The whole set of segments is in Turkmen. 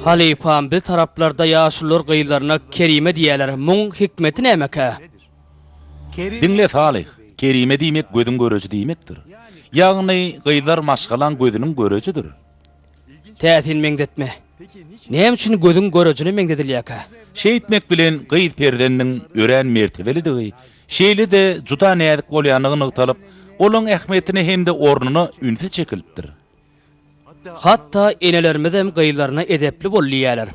Halypam, biz taraplarda ýaşulular gyzlaryna Kerime diýýärler. Muň hikmeti nämekä? Diňle Salyh, Kerime diýmek gözüň göreji diýmekdir. Ýagny gyzlar maşgalaň gözüniň görejidir. Täsin meňzetme. Näme üçin gözüň görejine meňzedilýärkä? Şeýtmek bilen gyz perzendiň örän mertebelidigi, şeýle-de juda näzik bolýandygy nygtalyp, olaň ähmiýetine hem-de ornuna ünsi çekilipdir. Hatda enelerimizem gyzlaryna edepli bol diýýärler.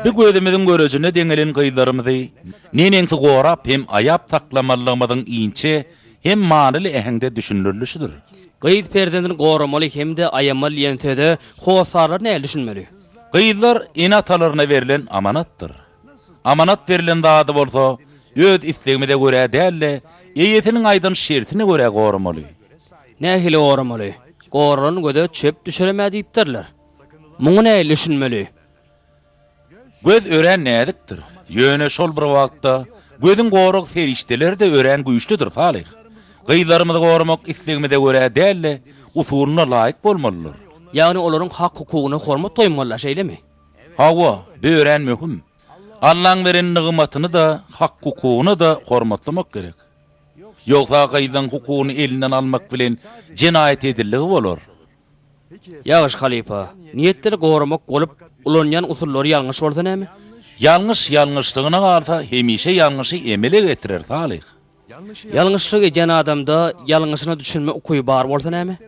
Bu gözümiziň görejine deňelen gyzlarymyzy neneňsi gorap hem aýap saklamalydygymyzyň inçe hem manyly äheňde düşündirilişidir. Gyz perzendini goramaly hem-de aýamaly diýen söze hossarlar nähili düşünmeli? Gyzlar ene-atalaryna berlen amanatdyr. Amanat berlen zady bolsa öz islegimize görä däl-de, eýesiniň aýdan şertine görä goramaly. Nähili goramaly? Goralan göze çöp düşerem-ä diýipdirler. Muňa nähili düşünmeli? Göz örän näzikdir. Ýöne şol bir wagtda gözüň gorag serişdeleri-de örän güýçlüdir, Salyh. Gyzlarymyzy goramak islegimize görä däl-de, usulyna laýyk bolmalydyr. Ýagny olaryň hak-hukugyna hormat goýmalylar, şeýlemi? Hawa, bu örän möhüm. Allaň beren nygmatyny-da, hak-hukugyny-da hormatlamak gerek. Ýogsa gyzyň hukugyny elinden almak bilen jenaýat edildigi bolar. Ýagyş halypa, niýetleri goramak bolup, ulanýan usullary ýalňyş bolsa näme? Ýalňyş ýalňyşlygyna galsa hemişe ýalňyşy emele getirer, Salyh. Ýalňyşlyk edýän adamda ýalňyşyna düşünme ukyby bar bolsa näme?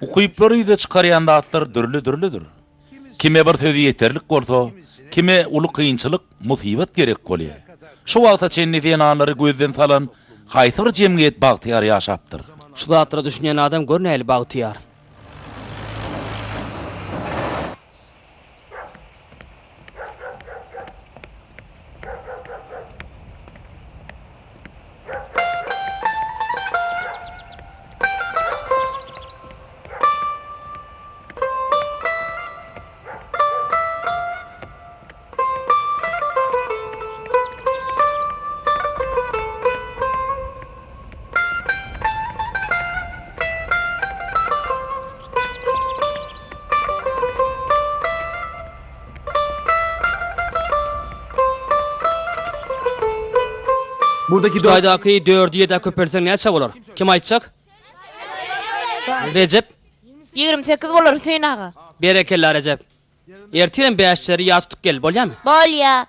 Ukyplary ýüze çykarýan zatlar dürli-dürlüdir. Kime bir sözi ýeterlik bolsa, kime uly kynçylyk, musybat gerek bolýar. Şu wagta çenli zenanlary gözden salan haýsy bir jemgyýet bagtyýar ýaşapdyr? Şu zatlara düşünýän adam gör nähili bagtyýar. Şu taýdaky dördi ýedä köpeltseň näçe bolar? Kim aýtjak? Rejep. 28 bolar Hüseýin aga. Berekella Rejep. Ertirem bäşleri ýat tutup gel, bolýamy? Bolýa.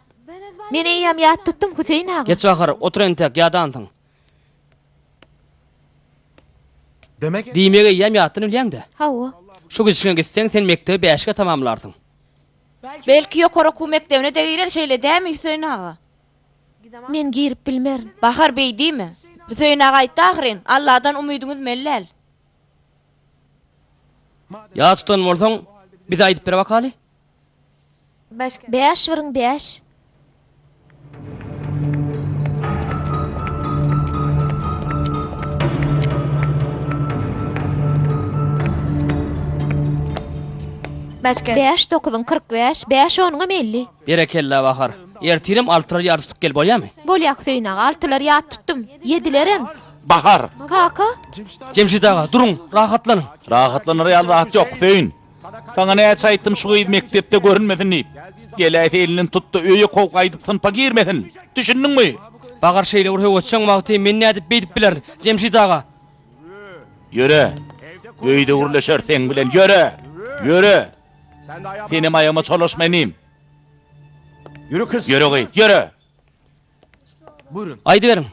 Men eýýäm ýat tutdum Hüseýin aga. Geç Bahar, otur entek, ýadansyň. Diýmek eýýäm ýatdan bilýäň-dä? Hawa. Şu gidişiňe gitseň, sen mekdebi bäşge tamamlarsyň. Belki ýokary okuw mekdebine-de girer, şeýle dämi Hüseýin aga? Men girip bilmerin. Bahar beý diýme. Hüseýin aga aýtdy ahyryn, Alladan umydyňy üzmeli däl. Ýat tutan bolsaň, bize aýdyp ber bakaly. Bäş biriň bäş. Bäş dokuzyň 45, bäş onuňam 50. Berekella Bahar. Ertirem altylar ýat tutup gel bolýamy? Bolýa Hüseýin aga, altylar ýat tutdum. Ýedilerem. Bahar! Kaka! Jemşit aga, duruň, rahatlanyň. Rahatlanar ýaly zat ýok, Hüseýin. Saňa näçe aýtdym şu gyz mekdepde görünmesin diýip. Geläýse elinden tut-da öýe kow gaýdyp synpa girmesin. Düşündiňmi? Bahar şeýle bir höwesjeň wagty men nädip beýdip bilerin, Jemşit aga? Ýöre! Öýde gürleşeris seň bilen, ýöre! Ýöre! Senem aýagyma çolaşma inim. Ýöre gyz, ýöre! Aýdyberiň.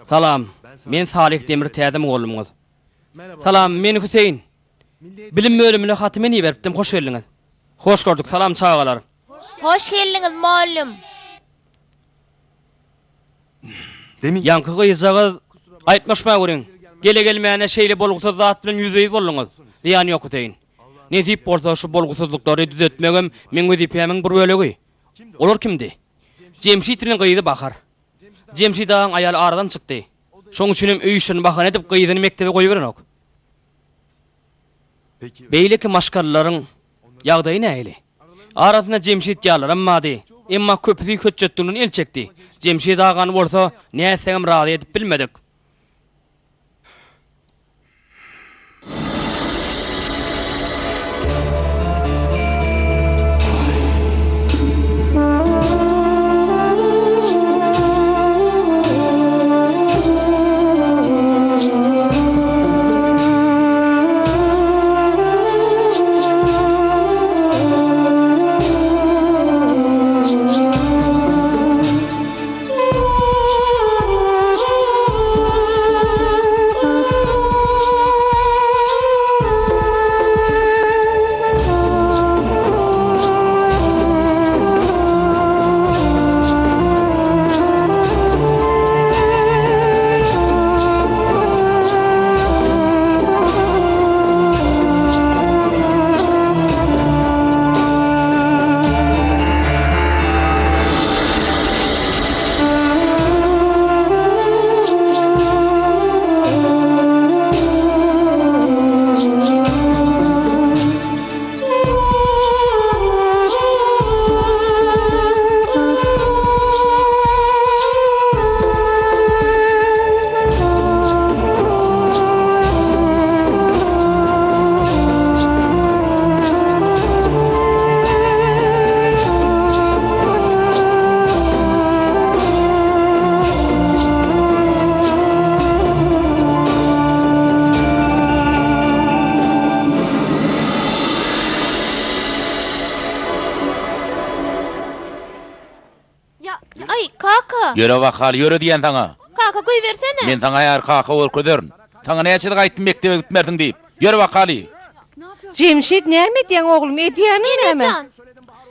Salam, men Salyh Demir täze mugallymyňyz. Salam, men Hüseýin. Bilim bölümine haty men iberipdim, hoş geldiňiz. Hoş gördük, salam çagalar. Hoş geldiňiz mollum. Ýaňky gyzjagaz aýtmaşma görüň. Gele-gelmäne şeýle bolgusyz zat bilen ýüzbe-ýüz bolduňyz. Zyýany ýok Hüseýin. Nesip bolsa şu bolgusyzlyklary düzetmegem meň wezipämiň bir bölegi. Olar kimdi? Jemşit bilen gyzy Bahar. Jemşit agaň aýaly aradan çykdy. Şoň üçinem öý işlerini bahana edip gyzyny mekdebe goýberenok. Beýleki maşgalalaryň ýagdaýy nähili? Arasynda Jemşit ýalylaram bardy. Emma köpüsi hötjetliginden el çekdi. Jemşit agany bolsa nätsegem razy edip bilmedik. Kaka! Ýöre bakaly, ýöre diýýän saňa. Kaka, goýbersene! Men saňa häzir kaka görkezerin. Saňa näçe gezek aýtdym mekdebe gitmersiň diýip. Ýöre bakaly. Jemşit, näme edýäň oglum, edýäniň näme? Ene jan!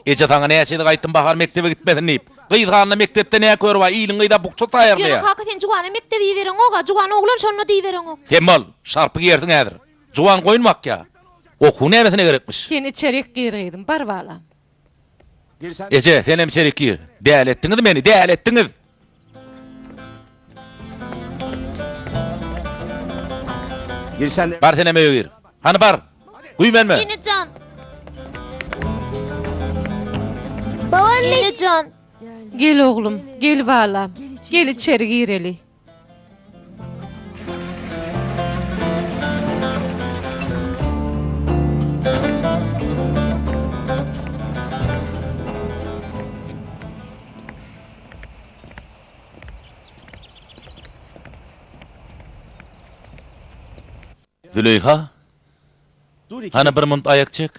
Eje saňa näçe gezek aýtdym Bahar mekdebe gitmesin diýip. Gyz halyna mekdepde nä köri bar, iliň gyza bukja taýýarlaýar. Ýöne kaka sen Juwana mekdebe ibereňok-a, Juwan oglan şonda-da ibereňok. Sem bol, şarpyk ýersiň häzir. Juwan goýun bakýa. Okuw nämesine gerekmiş? Sen içerik gir gyzym, bar balam. Eje, senem içerik gir. Däli etdiňiz meni, däli etdiňiz! Bar senem öýe gir. Hany bar. Güýmenme. Ene jan. Ene jan. Gel oglum, gel balam. Gel içeri gireli. Züleýha, hany bir munt aýak çek.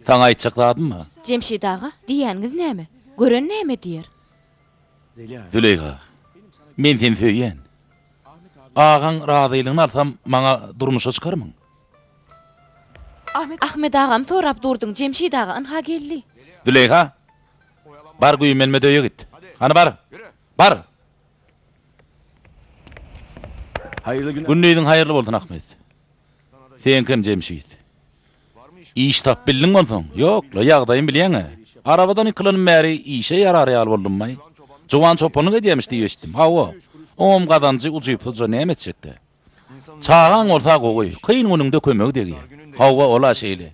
Saňa aýtjak zadym bar. Jemşit aga, diýýäniňiz näme? Gören näme diýer? Züleýha, men seni söýýän. Agaň razylygyny alsam, maňa durmuşa çykarmyň? Ahmet agamy sorap durduň, Jemşit aga, ynha geldi. Züleýha, bar güýmenme-de öýe git. Hany bar! Bar! Gündiziň haýyrly bolsun, Ahmet. Seňkem, Jemşit. Iş tapyp bildiňmi onsoň? Ýok-la, ýagdaýymy bilýäň-ä. Arabadan ýykylanym bäri işe ýarar ýaly boldummaý. Juwan çopanlyk edýämiş diýip eşitdim. Hawa, oňam gazanjy ujypsyzja näme etjek-dä. Çagaň bolsa gowy, kyn günüňde kömegi degýär. Hawa, ol-a şeýle.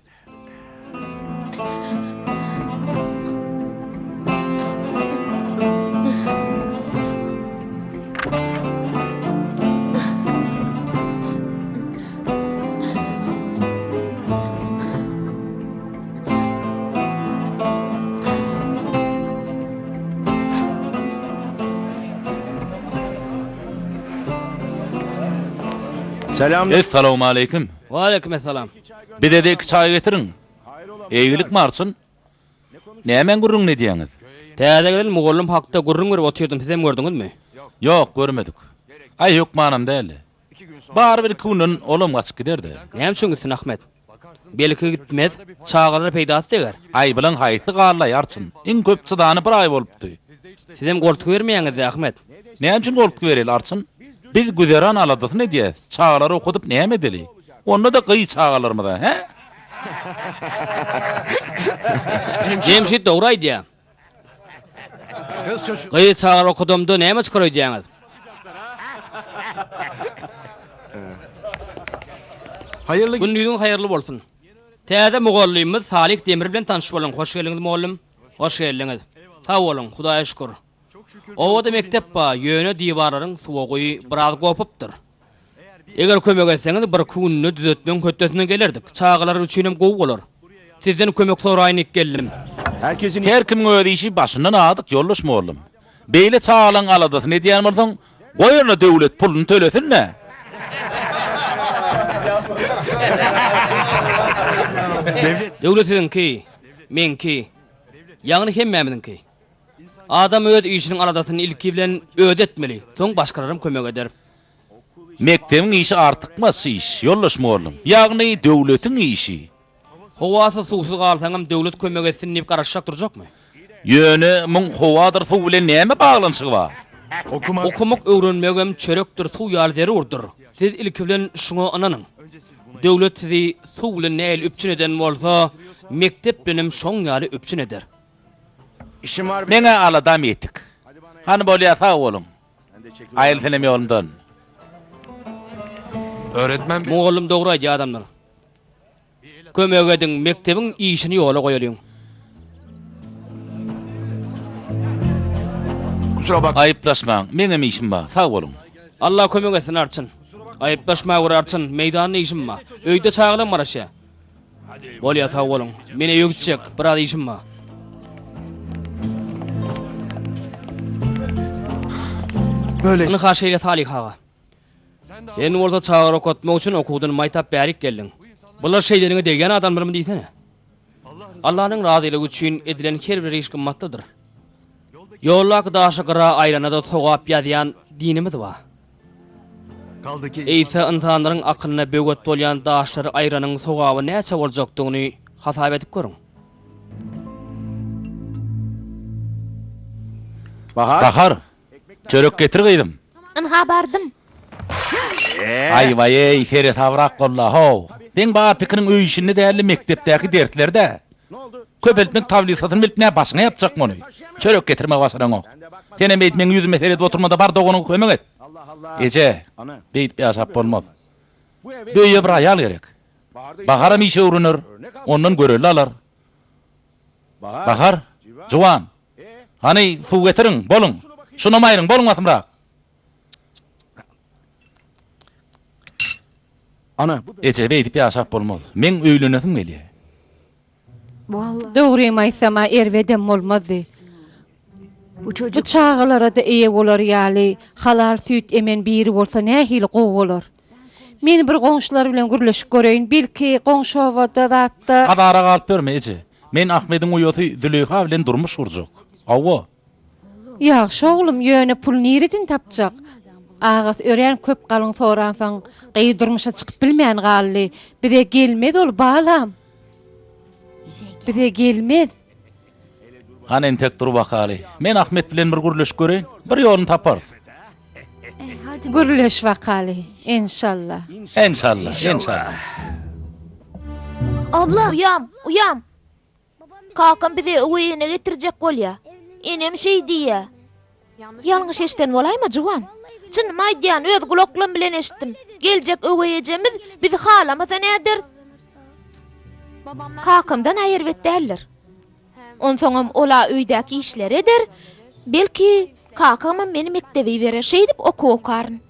Essalawmaleýkim. Waleýkim essalam. Bize-de iki çaý getiriň. Eýgilikmi arçyn? Nämäň gürrüňini edýäňiz? Täze gelen mugallym hakda gürrüň berip otyrdym, sizem gördüňizmi? Ýok, görmedik. Aý, hökmanam däldi. Barybir iki günden olam gaçyp giderdi. Näme üçin gitsin, Ahmet? Belki gitmez, çagalara peýdasy deger. Aý, bulaň haýsy gallaý, arçyn? Iň köp çydany bir aý bolupdy. Sizem goltgy bermeýäňiz-dä, Ahmet? Näme üçin goltgy bereli, arçyn? Biz güzeran aladasyny edýäs, çagalary okadyp näme edeli? Onda-da gyz çagalarymyza, hä? Jemşit dogry aýdýar. Gyz çagalary okadamda näme çykar öýdýäňiz? Gündiziň haýyrly bolsun. Täze mugallymymyz Salyh Demir bilen tanyş boluň. Hoş geldiňiz mugallym. Hoş geldiňiz. Sag boluň, Hudaýa şükür. Obada mekdep bar, ýöne diwarlaryň suwagy biraz gopupdyr. Eger kömek etseňiz, birki günde düzetmegiň hötdesinden gelerdik. Çagalar üçinem gowy bolar. Sizden kömek soraýyn diýip geldim. Her kimiň öz işi başyndan adyk, ýoldaş mugallym. Beýle çagalaň aladasyny edýän bolsaň, goý onda döwlet puluny tölesin-dä. Döwlet siziňki, meňki, ýagny hemmämiziňki. Adam öz işiniň aladasyny ilki bilen özi etmeli, soň başgalaram kömek eder. Mekdebiň işi artykmaç iş, ýoldaş mugallym. Ýagny döwletiň işi. Howasyz suwsuz galsaňam döwlet kömek etsin diýip garaşjak durjakmy? Ýöne muň howadyr suw bilen näme baglanyşygy bar? Okamak öwrenmegem çörekdir suw ýaly zerurdyr. Siz ilki bilen şuňa ynanyň. Döwlet sizi suw bilen nähili üpjün eden bolsa, mekdep bilenem şoň ýaly üpjün eder. Meň-ä aladam ýetik. Hany bolýa sag boluň. Aýyl senem ýolumdan. Mugallym dogry aýdýar adamlar. Kömek ediň mekdebiň işini ýola goýalyň. Aýyplaşmaň, meňem işim bar. Sag boluň. Allah kömek etsin arçyn. Aýyplaşma gör arçyn, meýdanda işim bar. Öýde çagalam garaşýar. Bolýa sag boluň. Men öýe gitjek, biraz işim bar. Ynha şeýle Salyh aga. Sen bolsa çagalary okatmak üçin okuwdan maý tap bärik geldiň. Bular şeýdeniňe degýän adamlarmy diýsene. Allanyň razylygy üçin edilen her bir iş gymmatlydyr. Ýoldaky daşy gyra aýrana-da sogap ýazýan dinimiz bar. Eýse ynsanlaryň akylyna böwet bolýan daşlary aýranyň sogaby näçe boljakdygyny hasap edip görüň. Bahar! Çörek getir gyzym. Ynha bardym. Aý-waý-eý, seresabrak bol-la, how! Seň bar pikiriň öý işinde däl-de, mekdepdäki derslerde. Köpeltmek tablisasyny bilip nä başyňa ýapjakmy ony? Çörek getirmegi başaraňok. Senem beýdip meň ýüzüme seredip oturma-da, bar doganyňa kömek et. Eje, beýdip ýaşap bolmaz. Bu öýe bir aýal gerek. Baharam işe öwrener, ondan görelde alar. Bahar, juwan, hany suw getiriň, boluň. Şunam aýryň, boluň basymrak. Eje, beýdip ýaşap bolmaz. Meň öýlenesim gelýär. Dogrymy aýtsam-a erbedem bolmazdy. Bu çagalara-da eýe bolar ýaly halal süýt emen biri bolsa nähili gowy bolar. Men bir goňşular bilen gürleşip göreýin, belki goňşy obada zatda. Azara galyp ýörme, eje. Men Ahmediň uýasy Züleýha bilen durmuş gurjak. Hawa. Ýagşy oglum, ýöne pul nireden tapjak? Agasy örän köp galyň soransoň, gyz durmuşa çykyp bilmän galdy. Bize gelmez ol, balam. Bize gelmez. Hany entek dur bakaly. Men Ahmet bilen bir gürleşip göreýin. Bir ýoluny taparys. Gürleş bakaly. Enşalla. Enşalla, enşalla. Abla! Uýam, uýam! Kakam bizi öweý ene getirjek bolýa. Enem şeý diýýä. Ýalňyş eşden bolaýma, juwan? Çynymy aýdýan, öz gulaklam bilen eşitdim. Geljek öweý ejemiz bizi halamasa näderis? Kakamdan-a erbet däldir. Onsoňam ol-a öýdäki işleri eder. Belki, kakamam meni mekdebe iberer. Şeýdip okuw okaryn.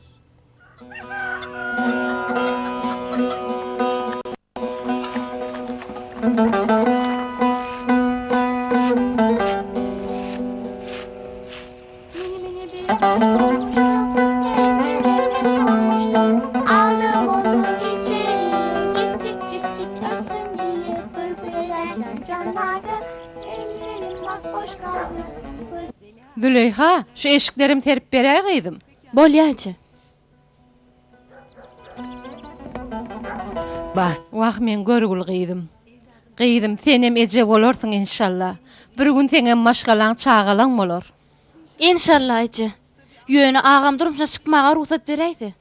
Züleýha, şu eşiklerimi serip beräý gyzym. Bolýa eje. Bas. Wah meň görgül gyzym. Gyzym senem eje bolarsyň enşalla. Bir gün seňem maşgalaň çagalaň bolar. Enşalla eje. Ýöne agam durmuşa çykmaga rugsat beräýse.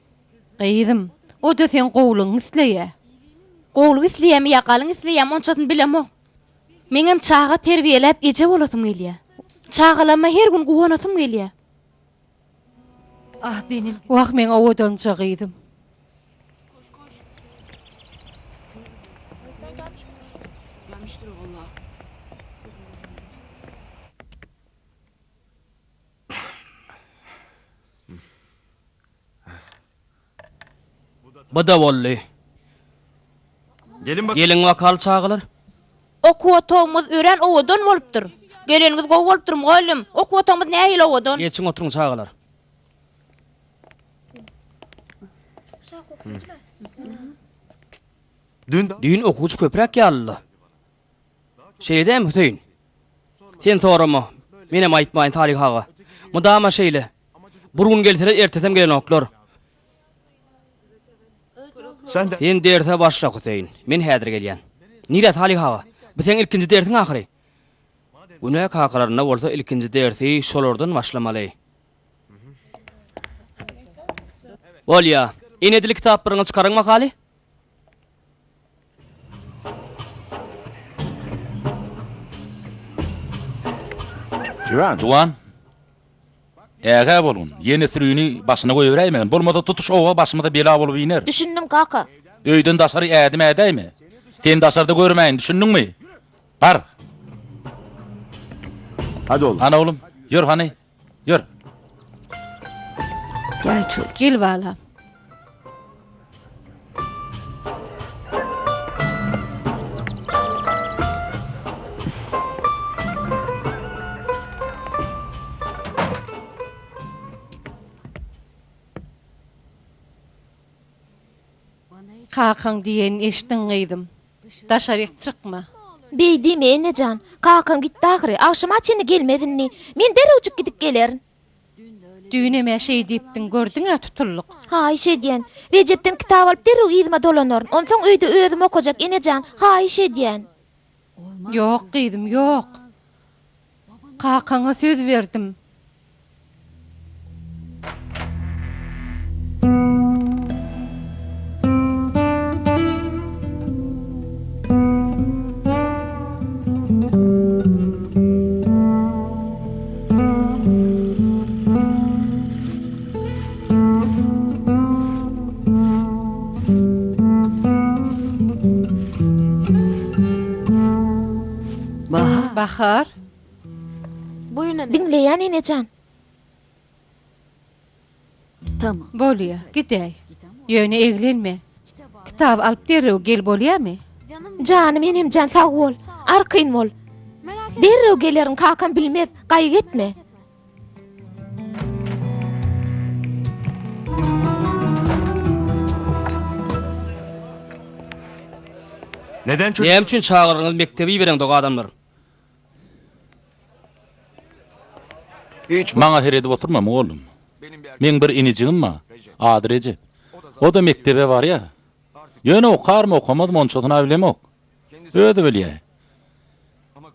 Gyzym, o-da seň gowulygyňy isleýä. Gowulyk isleýämi ýa galyň isleýämi onçasyny bilemok. Meňem çaga terbiýeläp eje bolasym gelýä. Çagalama her gün guwanasym gelýä. Ah benim. Wah meň owadanja gyzym. Bu-da boldy. Geliň bakaly çagalar. Okuw otagymyz örän owadan bolupdyr. Geleniňiz gowy bolupdyr, mugallym. Okuw otagymyz nähili owadan. Geçiň oturyň çagalar. Düýn okuwçy köpräk ýalydy. Şeýle dälmi, Hüseýin? Sen sorama, menem aýtmaýyn, Salyh aga. Mydama şeýle. Bir gün gelseler, ertesem gelenoklar. Sen derse başla, Hüseýin. Men häzir gelýän. Nirä, Salyh aga? Bu seň ilkinji dersiň ahyry. Günä kakalarynda bolsa ilkinji dersi şolardan başlamaly. Bolýa. Ene dili kitaplaryňy çykaryň bakaly. Juwan. Ägä bolgun, ýene sürini başyna goýberäýmegin, bolmasa tutuş oba başymyza bela bolup iner. Düşündim, kaka. Öýden daşary ädim ädäýme. Seni daşarda görmäýin, düşündiňmi? Bar. Hany oglum, ýör hany, ýör. Gel balam. Kakaň diýenini eşitdiň gyzym. Daşaryk çykma. Beý diýme, ene jan. Kakam gitdi ahyry. Agşama çenli gelmez indi. Men derrewjik gidip gelerin. Düýnem-ä şeý diýipdiň, gördüň-ä tutuldyk. Haýyş edýän. Rejepden kitap alyp derrew yzyma dolanaryn. Onsoň öýde özüm okajak, ene jan. Haýyş edýän. Ýok, gyzym, ýok. Kakaňa söz berdim. Bahar. Diňleýän enejan. Bolýa, gidäý. Ýöne eglenme. Kitaby alyp derrew gel bolýamy? Janym enemjan sag bol. Arkaýyn bol. Derrew gelerin kakam bilmez, gaýgy etme. Näme üçin çagalaryňyzy mekdebe ibereňzok adamlar? Maňa seredip oturma, mugallym. Meň bir inijigim bar, ady Rejep. O-da mekdebe barýar. Ýöne okarmy, okamazmy onçasyny-a bilemok. Özi bilýär.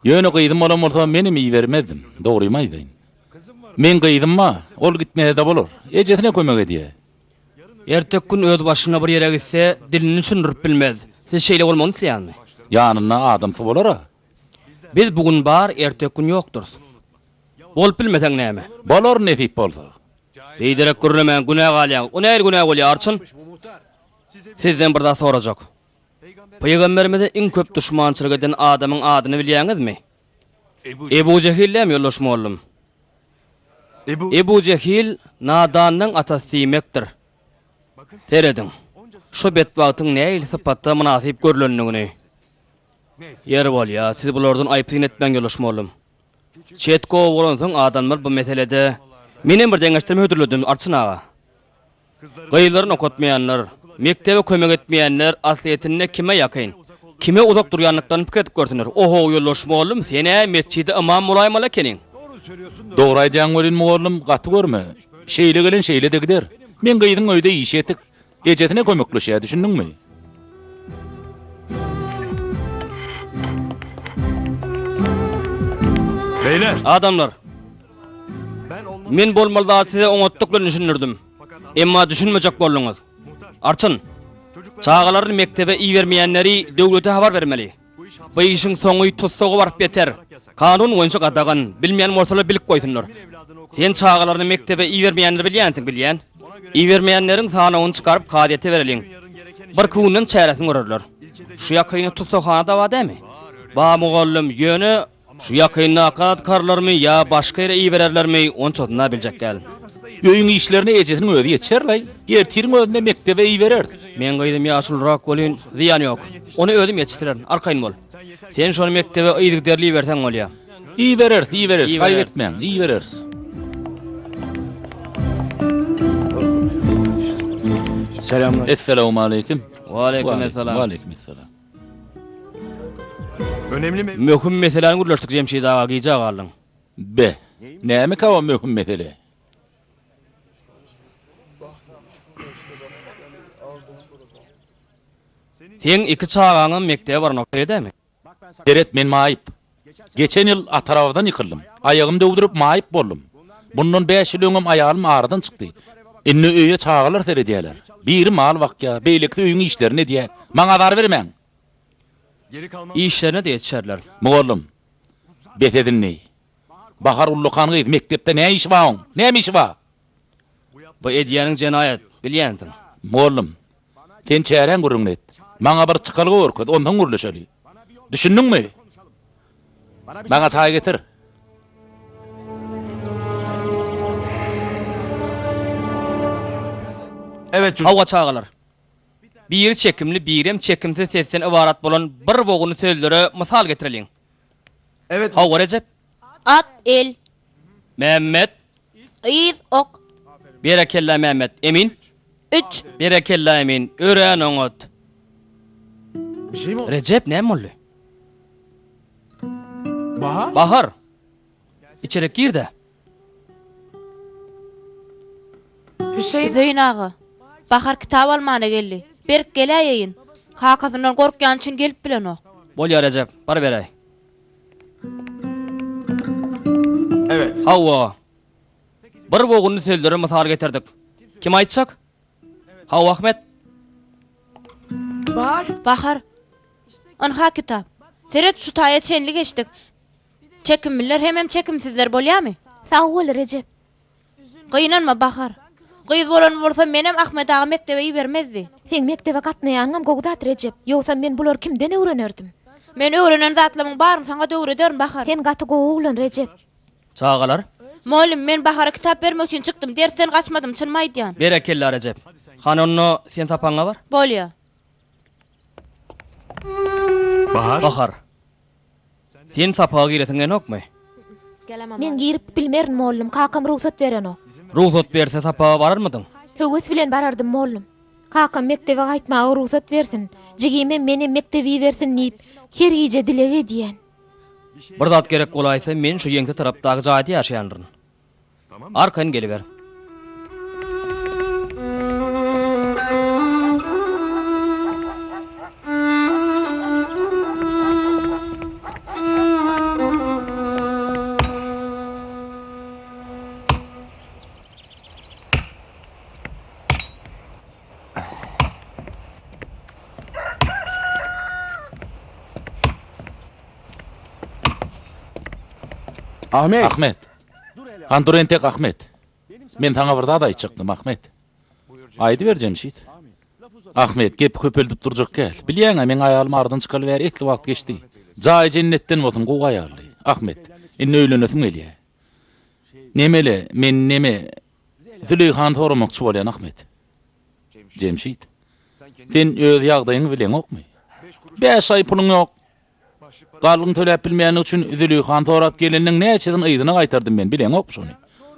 Ýöne gyzym bolan bolsa menem ibermezdim, dogrymy aýdaýyn. Meň gyzym bar, ol gitmese-de bolar. Ejesine kömek edýär. Erteki gün öz başyna bir ýere gitse, dilini düşündirip bilmez. Siz şeýle bolmagyny isleýäňizmi? Ýanynda adamsy bolar-a. Biz bu gün bar, erteki gün ýokdurys. Bolup bilmeseň näme? Bolar nesip bolsa. Biderek gürlemäň, günä galýaňyz. O nähili günä bolýar, arçyn? Sizden bir zat sorajak. Pygamberimize iň köp duşmançylyk eden adamyň adyny bilýäňizmi? Ebu Jehil dämi, ýoldaş mugallym? Ebu Jehil nadanlygyň atasy diýmekdir. Serediň, şo betbagtyň nähili sypata mynasyp görlendigini. Ýeri bolýa, siz bulardan aýyp syn etmäň ýoldaş mollum. Çet gowy bolansoň adamlar bu meselede Menem bir deňeşdirme hödürledim Arçyn aga. Gyzlaryny okatmaýanlar, mekdebe kömek etmeýänler aslyýetinde kime ýakyn, kime uzak durýandyklaryny pikir edip görsünler. Ohow ýoldaş mollum sen-ä metjide ymam bolaýmaly ekeniň. Dogry aýdýaň welin mugallym gaty görme. Şeýle gelen şeýle-de gider. Meň gyzyň öýde işi ýetik. Ejesine kömekleşýär, düşündiňmi? Beýler! Adamlar! Men bolmaly zady size oňatlyk bilen düşündirdim. Emma düşünmejek bolduňyz. Arçyn, çagalaryny mekdebe ibermeýänleri döwlete habar bermeli. Bu işiň soňy tussaga baryp ýeter. Kanun boýunça gadagan, bilmeýän bolsalar bilip goýsunlar. Sen çagalaryny mekdebe ibermeýänleri bilýänsiň, bilýän. Ibermeýänleriň sanawyny çykaryp kazyýete bereliň. Birki günden çäresini görerler. Şu ýakynda tussaghana-da bar dämi? Bar mugallym, ýöne Şu ýakyndaky atkarlarmy ýa başga ýere ibererlermi, onçasyny-a biljek däl. Öýüň işlerine ejesiniň özi ýetişer-laý. Ertiriň özünde mekdebe ibereris. Meň gyzym ýaşulurak welin, zyýany ýok. Ony özüm ýetişdirerin, arkaýyn bol. Sen şony mekdebe yzygiderli iberseň bolýa. Ibereris, ibereris, gaýgy etmäň, ibereris. Essalawmaleýkim. Waleýkim essalam. Waleýkim essalam. Möhüm meseläni gürleşdik Jemşit aga gijä galdyň. Be, nämeka o möhüm mesele? Seň iki çagaňam mekdebe baranok şeýle dämi? Seret men maýyp. Geçen ýyl at arabadan ýykyldym. Aýagymy döwdürip maýyp boldum. Bundan bäş ýyl öňem aýalym aradan çykdy. Indi öýe çagalar seredýärler. Biri mal bakýar, beýlekisi öýüň işlerini edýär. Maňa azar bermäň! Işlerine-de ýetişerler. Mugallym, bes et indi. Bahar ullakan gyz, mekdepde nä işi bar oň? Näme işi bar? Bu edýäniň jenaýat, bilýänsiň. Mugallym, sen çäräň gürrüňini et. Maňa bir çykalga görkez, onsoň gürleşeli. Düşündiňmi? Maňa çaý getir. Hawa, çagalar. Biri çekimli, birem çekimsiz sesden ybarat bolan bir bogunly sözlere mysal getireliň. Hawa, Rejep. At, el. Mämmet. Yz, ok. Berekella, Mämmet. Emin. Üç. Berekella, Emin. Örän oňat. Rejep, näme boldy? Bahar! Içerik gir-de. Hüseýin aga, Bahar kitap almana geldi. Berk geläýeýin. Kakasyndan gorkýany üçin gelip bilenok. Bolýar Rejep, baryberäý. Hawa. Bir bogunly sözlere mysal getirdik. Kim aýtjak? Hawa Ahmet. Bahar. Ynha kitap. Seret şu taýa çenli geçdik. Çekimliler hemem çekimsizler bolýamy? Sag bol Rejep. Gynanma Bahar. Gyz bolan bolsa menem Ahmet aga mekdebe ibermezdi. Seň mekdebe gatnaýanyňam gowy zat Rejep. Ýogsam men bulary kimden öwrenerdim? Men öwrenen zatlamyň baryny saňa-da öwrederin Bahar. Sen gaty gowy oglan Rejep. Çagalar. Mugallym, men Bahara kitap bermek üçin çykdym. Dersden gaçmadym, çynymy aýdýan. Berekella Rejep. Hany onda sen sapagyňa bar. Bolýa. Bahar. Bahar. Sen sapaga giresiň gelenokmy? Men girip bilmerin mollum, kakam rugsat berenok. Rugsat berse sapaga bararmydyň? Höwes bilen barardym mollum. Kakam mekdebe gaýtmaga rugsat bersin, jigimem menem mekdebe ibersin diýip, her gije dileg edýän. Bir zat gerek bolaýsa, men şu ýeňse tarapdaky jaýda ýaşaýandyryn. Arkaýyn geliber. Ahmet! Ahmet! Han dur entek Ahmet. Men saňa bir zat aýtjakdym Ahmet. Aýdyber Jemşit. Ahmet, gepi köpeldip durjak däl. Bilýäň-ä, meň aýalym aradan çykaly bäri esli wagt geçdi. Jaýy jennetden bolsun, gowy aýaldy. Ahmet, indi öýlenesim gelýä. Nemele, men neme, Züleýhany soramakçy bolýan Ahmet. Jemşit, sen öz ýagdaýyňy bileňokmy? Bäş aý puluň ýok. Galyň töläp bilmeýändigi üçin Züleýhany sorap gelenleň näçesini yzyna gaýtardym men, bileňokmy şony?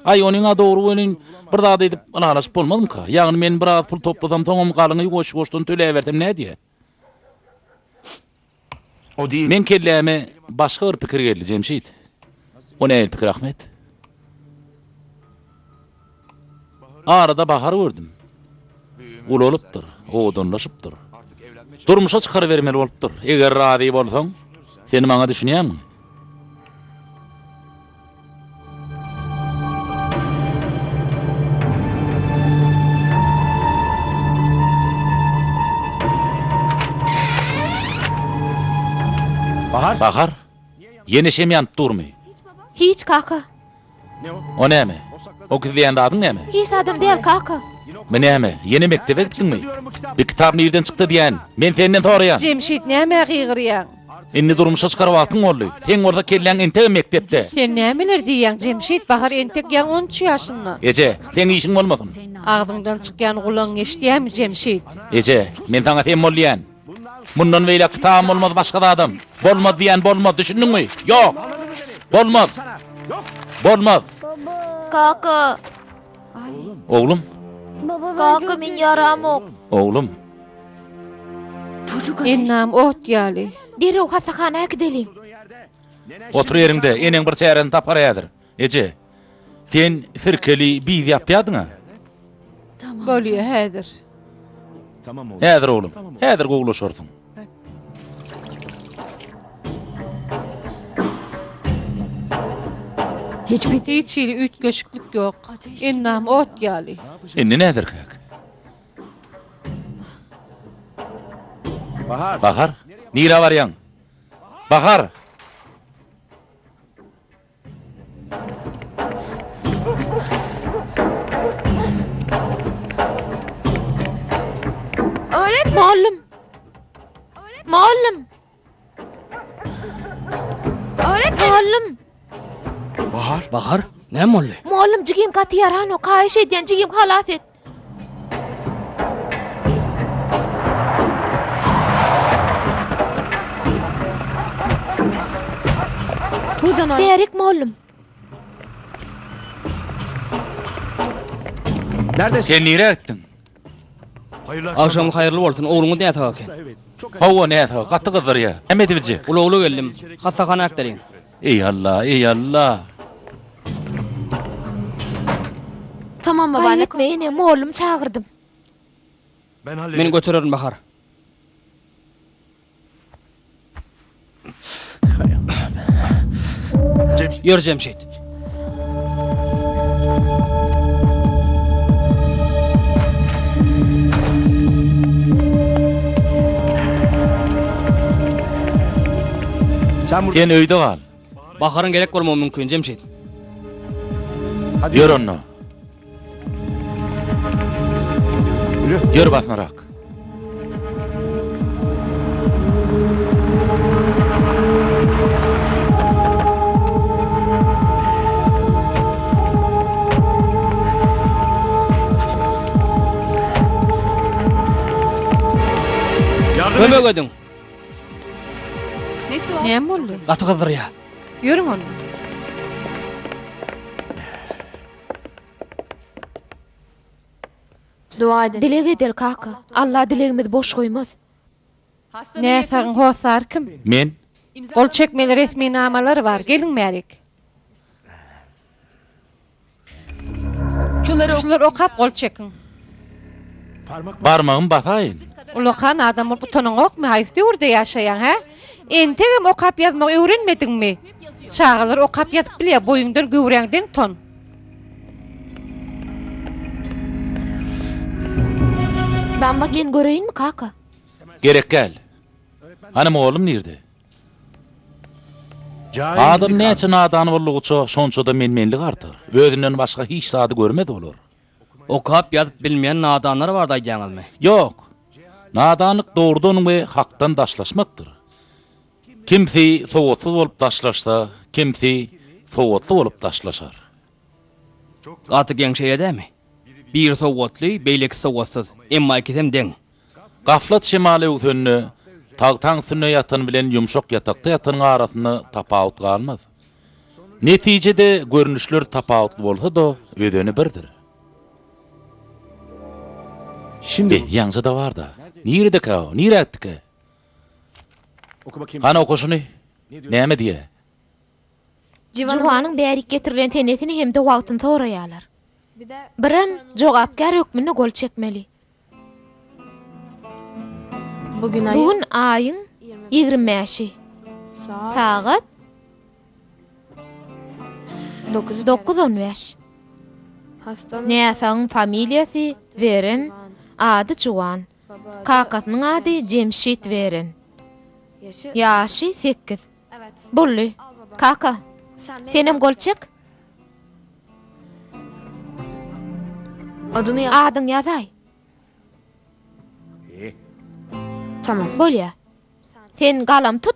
Aý, onyň-a dogry welin, bir zat edip ylalaşyp bolmazmyka? Ýagny men biraz pul toplasam, soňam galyňy ýuwaş-ýuwaşdan töläbersem nädýä? Meň kelläme başga bir pikir geldi, Jemşit. O nähili pikir, Ahmet? Arada Bahary gördüm. Ulalypdyr, owadanlaşypdyr. Durmuşa çykarybermeli bolupdyr. Eger razy bolsaň, sen maňa düşünýäňmi? Bahar. Bahar. Ýene şem ýanyp durmy? Hiç kaka. O näme? O gizleýän zadyň näme? Hiç zadam däl kaka. Bu näme? Ýene mekdebe gitdiňmi? Bir kitap nirden çykdy diýýän. Men senden soraýan. Jemşit nämä gygyrýaň? Indi durmuşa çykar wagtyň boldy. Seň bolsa kelläň entegem mekdepde. Sen nämeler diýýäň Jemşit, Bahar entek ýaňy on üç ýaşynda. Eje, seň işiň bolmasyn. Agzyňdan çykýan gulagyň eşidýämi Jemşit? Eje, men saňa sen bol diýýän. Mundan beýläk kitabam bolmaz başga zadam. Bolmaz diýýän bolmaz, düşündiňmi? Ýok! Bolmaz! Bolmaz! Kaka. Oglum. Kaka men ýaramok. Oglum. Ennam ot ýaly. Derrew hassahana äkideliň. Otur ýeriňde, eneň bir çäresini tapar häzir. Eje, sen sirkeli biz ýapýadyň-a? Bolýa häzir. Häzir oglum, häzir gowulaşarsyň. Hiç hili üýtgeşiklik ýok. Ennam ot ýaly. Indi näderkäk? Bahar, nirä barýaň? Bahar! Mugallym! Mugallym! Mugallym! Bahar, näme boldy? Mugallym jigim gaty ýaranok, haýyş edýän jigim halas et. Bärik mugallym. Sen nirä gitdiň? Agşamyň haýyrly bolsun, ogluňyz näsag eken? Hawa, näsag, gaty gyzdyrýar. Näme edibiljek? Ulagly geldim. Hassahana äkideliň. Eý Alla, eý Alla! Tamam Gaýgy etme ene, mollum çagyrdym. Men götererin Bahar. Ýör Jemşit. Sen öýde gal. Baharyň gerek bolmagy mümkin, Jemşit. Ýör onda. Ýör basmarak. Kömek ediň. Näme boldy? Gaty gyzdyrýar. Ýörüň onda. Dileg edeli kaka. Alla dilegimizi boş goýmaz. Näsagyň hossary kim? Men. Gol çekmeli resminamalary bar. Geliň bärik. Şulary okap gol çekiň. Barmagymy basaýyn. Ulakan adam bolup utanyňokmy? Haýsy döwürde ýaşaýaň, hä? Entegem okap ýazmagy öwrenmediňmi? Çagalar okap ýazyp bilýär, boýuňdan göwräňden utan. Men göreýinmi kaka? Gerek däl. Hany mugallym nirde? Adam näçe nadan boldugyça, şonça-da men-menlik artar. Özünden başga hiç zady görmez bolar. Okap ýazyp bilmeýän nadanlar barada aýdýaňyzmy? Ýok. Nadanlyk dogrudan we hakdan daşlaşmakdyr. Kimsi sowatsyz bolup daşlaşsa, kimsi sowatly bolup daşlaşar. Gaty geň şeýle dämi? Biri sowatly, beýlekisi sowatsyz. Emma ikisem deň. Gaflat şemaly öwsende, tagtaň üstünde ýatan bilen ýumşak ýatakda ýatanyň arasynda tapawut galmaz. Netijede görnüşler tapawutly bolsa-da, özeni birdir. Be, ýaňja-da bar-da. Niredekä o? Nirä gitdikä? Hany oka şuny. Näme diýýä? Juwanyň bärik getirilen senesini hem-de wagtyny soraýarlar. Birem jogapkär hökmünde gol çekmeli. Bu gün aýyň 25-i. Sagat 9:15. Näsagyň familiýasy Weren, ady Juwan. Kakasynyň ady Jemşit Weren. Ýaşy 8. Boldy. Kaka, senem gol çek. Adyňy ýazaý. Bolýa. Sen galam tut.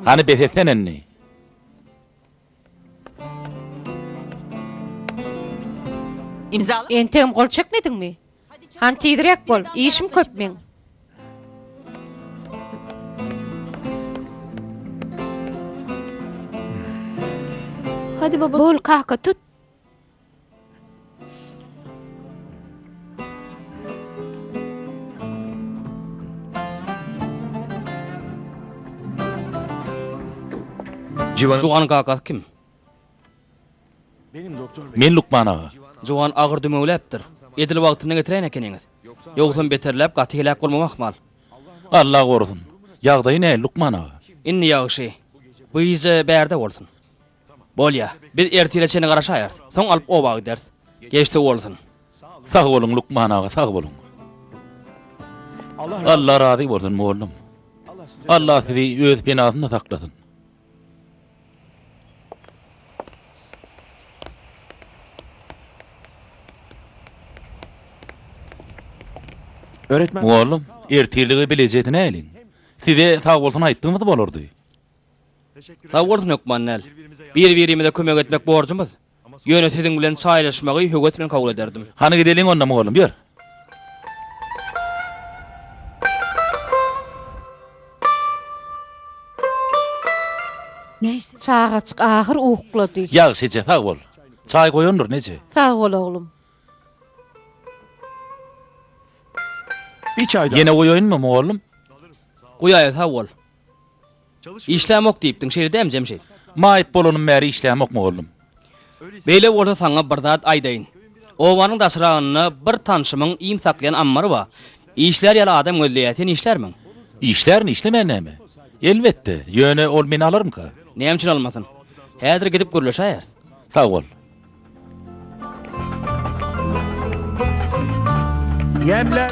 Hany bes etsene indi. Entegem gol çekmediňmi? Hany tizräk bol, işim köp meň. Bol kaka tut. Juwanyň kakasy kim? Men lukman aga. Juwan agyr dümewläpdir. Edil wagtynda getiräýen ekeniňiz. Ýogsam beterläp gaty heläk bolmam ahmal. Allah gorusyn. Ýagdaýy nähili lukman aga? Indi ýagşy. Bu gije bärde bolsun. Bolýa. Biz ertire çenli garaşaýarys. Soň alyp oba gideris. Geçdi bolsun. Sag boluň lukman aga sag boluň. Allah razy bolsun mollum. Allah sizi öz penasynda saklasyn. Mugallym, ertirlige bileje edinäýeliň. Size sag bolsun aýtdygymyz bolardy. Sag bolsun hökman däl. Bir-birimize kömek etmek borjumyz. Ýöne siziň bilen çaýlaşmagy höwes bilen kabul ederdim. Hany gideliň onda mugallym, ýör. Çagajyk ahyr uklady. Ýagşy eje, sag bol. Çaý goýandyryn eje. Sag bol oglum. Ýene goýaýynmy mugallym? Goýaý, sag bol. Işlämok diýipdiň, şeýle dämi, Jemşit? Maýyp bolanym bäri işlämok, mugallym. Beýle bolsa saňa bir zat aýdaýyn. Obanyň daşragynda bir tanşymyň iým saklaýan ammary bar. Işlär ýaly adam gözleýär, sen işlärmiň? Işlärin, işlemän näme? Elbetde, ýöne ol meni alarmyka? Näme üçin almasyn? Häzir gidip gürleşäýeris. Sag bol.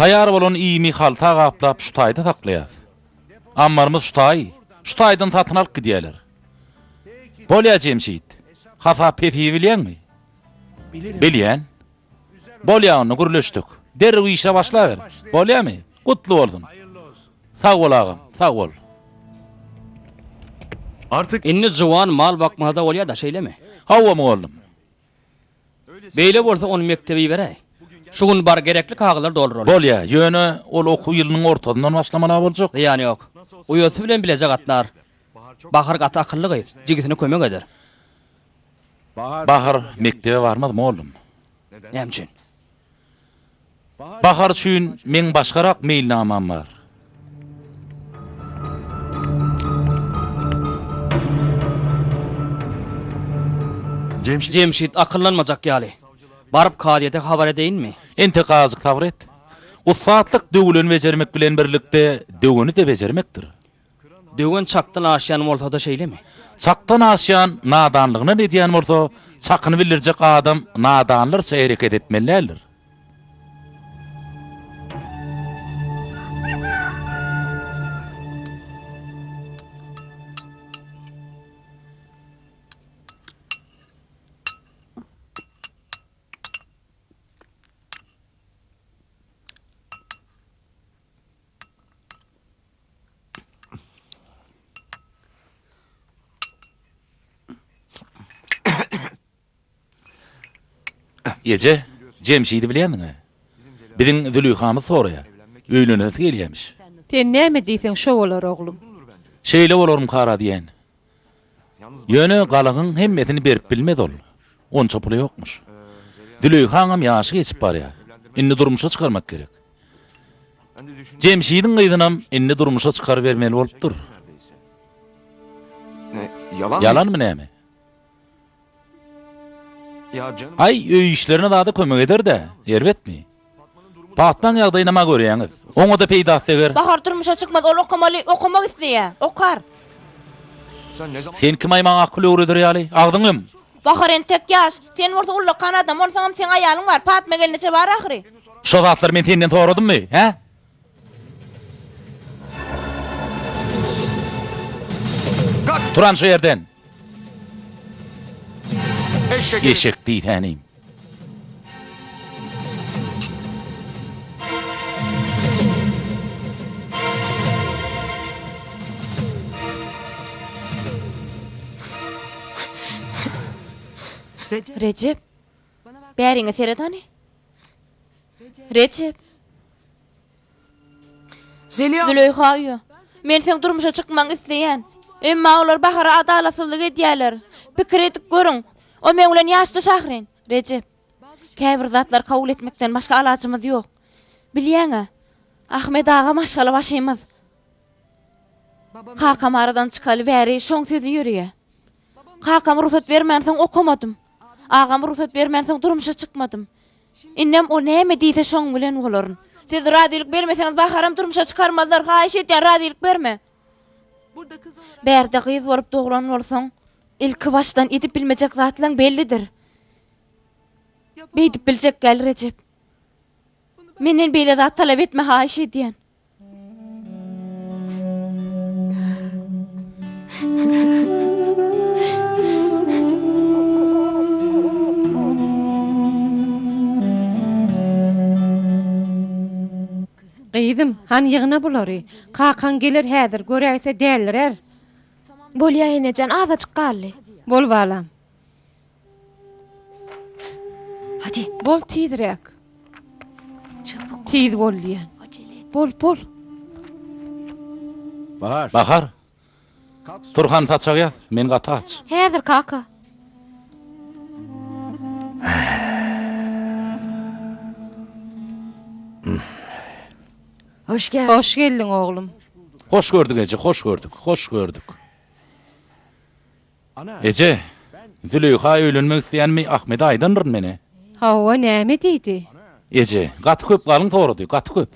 Taýýar bolan iými halta gaplap şu taýda saklaýas. Ammarymyz şu taý, şu taýdan satyn alyp gidýäler. Bolýa Jemşit, hasap-hesibi bilýäňmi? Bilýän. Bolýa onda gürleşdik. Derrew işe başlaber. Bolýamy? Gutly bolsun. Sag bol agam, sag bol. Indi juwan mal bakmasa-da bolýa-da, şeýlemi? Hawa mugallym. Beýle bolsa ony mekdebe iberäý. Şu gün bar gerekli kagyzlary dolduraly. Bolýa, ýöne ol okuw ýylynyň ortasyndan başlamaly boljak. Zyýany ýok. Uýasy bilen bileje gatnar. Bahar gaty akylly gyz, jigisine kömek eder. Bahar mekdebe barmaz mollum. Näme üçin? Bahar üçin meň başgarak meýilnamam bar. Jemşit akyllanmajak ýaly. Baryp kazyýete habar edeýinmi? Entek azajyk sabyr et. Ussatlyk döwüleni bejermek bilen birlikde döweni-de bejermekdir. Döwen çakdan aşýan bolsa-da şeýlemi? Çakdan aşýan nadanlygyndan edýän bolsa, çakyny bildirjek adam nadanlarça hereket etmeli däldir. Eje, Jemşidi bilýändiň-ä? Biziň Züleýhamyz soraýar. Öýlenesi gelýämiş. Sen näme diýseň şo bolar, oglum. Şeýle bolarmykara diýen. Ýöne galyňyň hemmesini berip bilmez ol. Onça puly ýokmuş. Züleýhaňam ýaşy geçip barýar. Indi durmuşa çykarmak gerek. Jemşidiň gyzynam indi durmuşa çykarybermeli bolupdyr. Ýalanmy näme? Aý, öý işlerine zada kömek eder-dä, erbetmi? Patmaň ýagdaýynam-a görýäňiz. Oňa-da peýdasy deger. Bahar durmuşa çykmaz, ol okamaly, okamak isleýär. Okar. Sen kim-aý maňa akyl öwreder ýaly? Agzyňy ýum! Bahar entek ýaş. Sen bolsa ullakan adam, onsoňam seň aýalyň bar, Patma gelneje bar ahyry. Şo zatlary men senden soradymmy, hä? Turan şu ýerden! Eşek diýsänim. Rejep, bäriňe seret hany. Rejep. Züleýha uýa, men seň durmuşa çykmagyňy isleýän. Emma olar Bahara adalatsyzlyk edýärler. Pikir edip görüň, o meň bilen ýaşdaş ahyryn. Rejep, käbir zatlary kabul etmekden başga alajymyz ýok. Bilýäň-ä, Ahmet aga maşgala başymyz. Kakam aradan çykaly bäri şoň sözi ýörýär. Kakam rugsat bermänsoň okamadym. Agam rugsat bermänsoň durmuşa çykmadym. Indem o näme diýse şoň bilen bolaryn. Siz razylyk bermeseňiz Baharam durmuşa çykarmazlar, haýyş edýän razylyk berme. Bärde gyz bolup doglan bolsaň, ilki başdan edip bilmejek zatlaň bellidir. Beýdip biljek däl Rejep. Menden beýle zat talap etme haýyş edýän. Gyzym, hany ýygna bulary. Kakaň geler häzir, göräýse dälirär. Bolýa enejan, azajyk galdy. Bol balam. Bol tizräk. Tiz bol diýen. Bol, bol. Bahar. Tur hany saçagy ýaz, men gaty aç. Häzir kaka. Hoş geldiň oglum. Hoş gördük eje, hoş gördük, hoş gördük. Eje, Züleýha öýlenmek isleýänimi Ahmede aýdandyryn men-ä. Hawa, näme diýdi? Eje, gaty köp galyň sorady, gaty köp.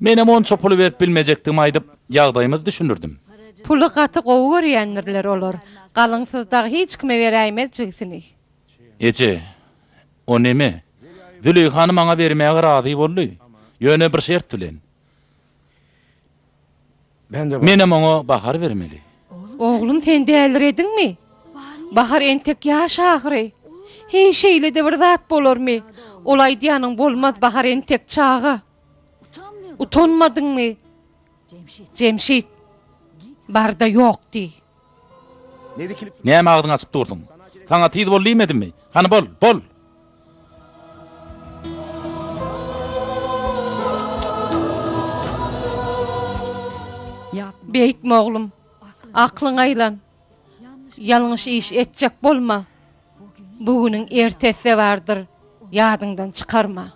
Menem onça puly berip bilmejekdigimi aýdyp, ýagdaýymyzy düşündirdim. Puly gaty gowy görýändirler olar. Galyňsyz dagy hiç kime beräýmez jigisini. Eje, o neme, Züleýhany maňa bermäge razy boldy, ýöne bir şert bilen. Menem oňa Bahary bermeli. Oglum, sen dälirediňmi? Bahar entek ýaş ahyry. Heý, şeýle-de bir zat bolarmy? Ol aýdýanyň bolmaz, Bahar entek çaga. Utanmadyňmy? Jemşit, bar-da ýok diý. Näme agzyňy açyp dursuň? Saňa tiz bol diýmedimmi? Hany bol, bol! Beýtme oglum. Aklyňa aýlan. Ýalňyş iş etjek bolma. Bu günüň ertesi-de bardyr, ýadyňdan çykarma.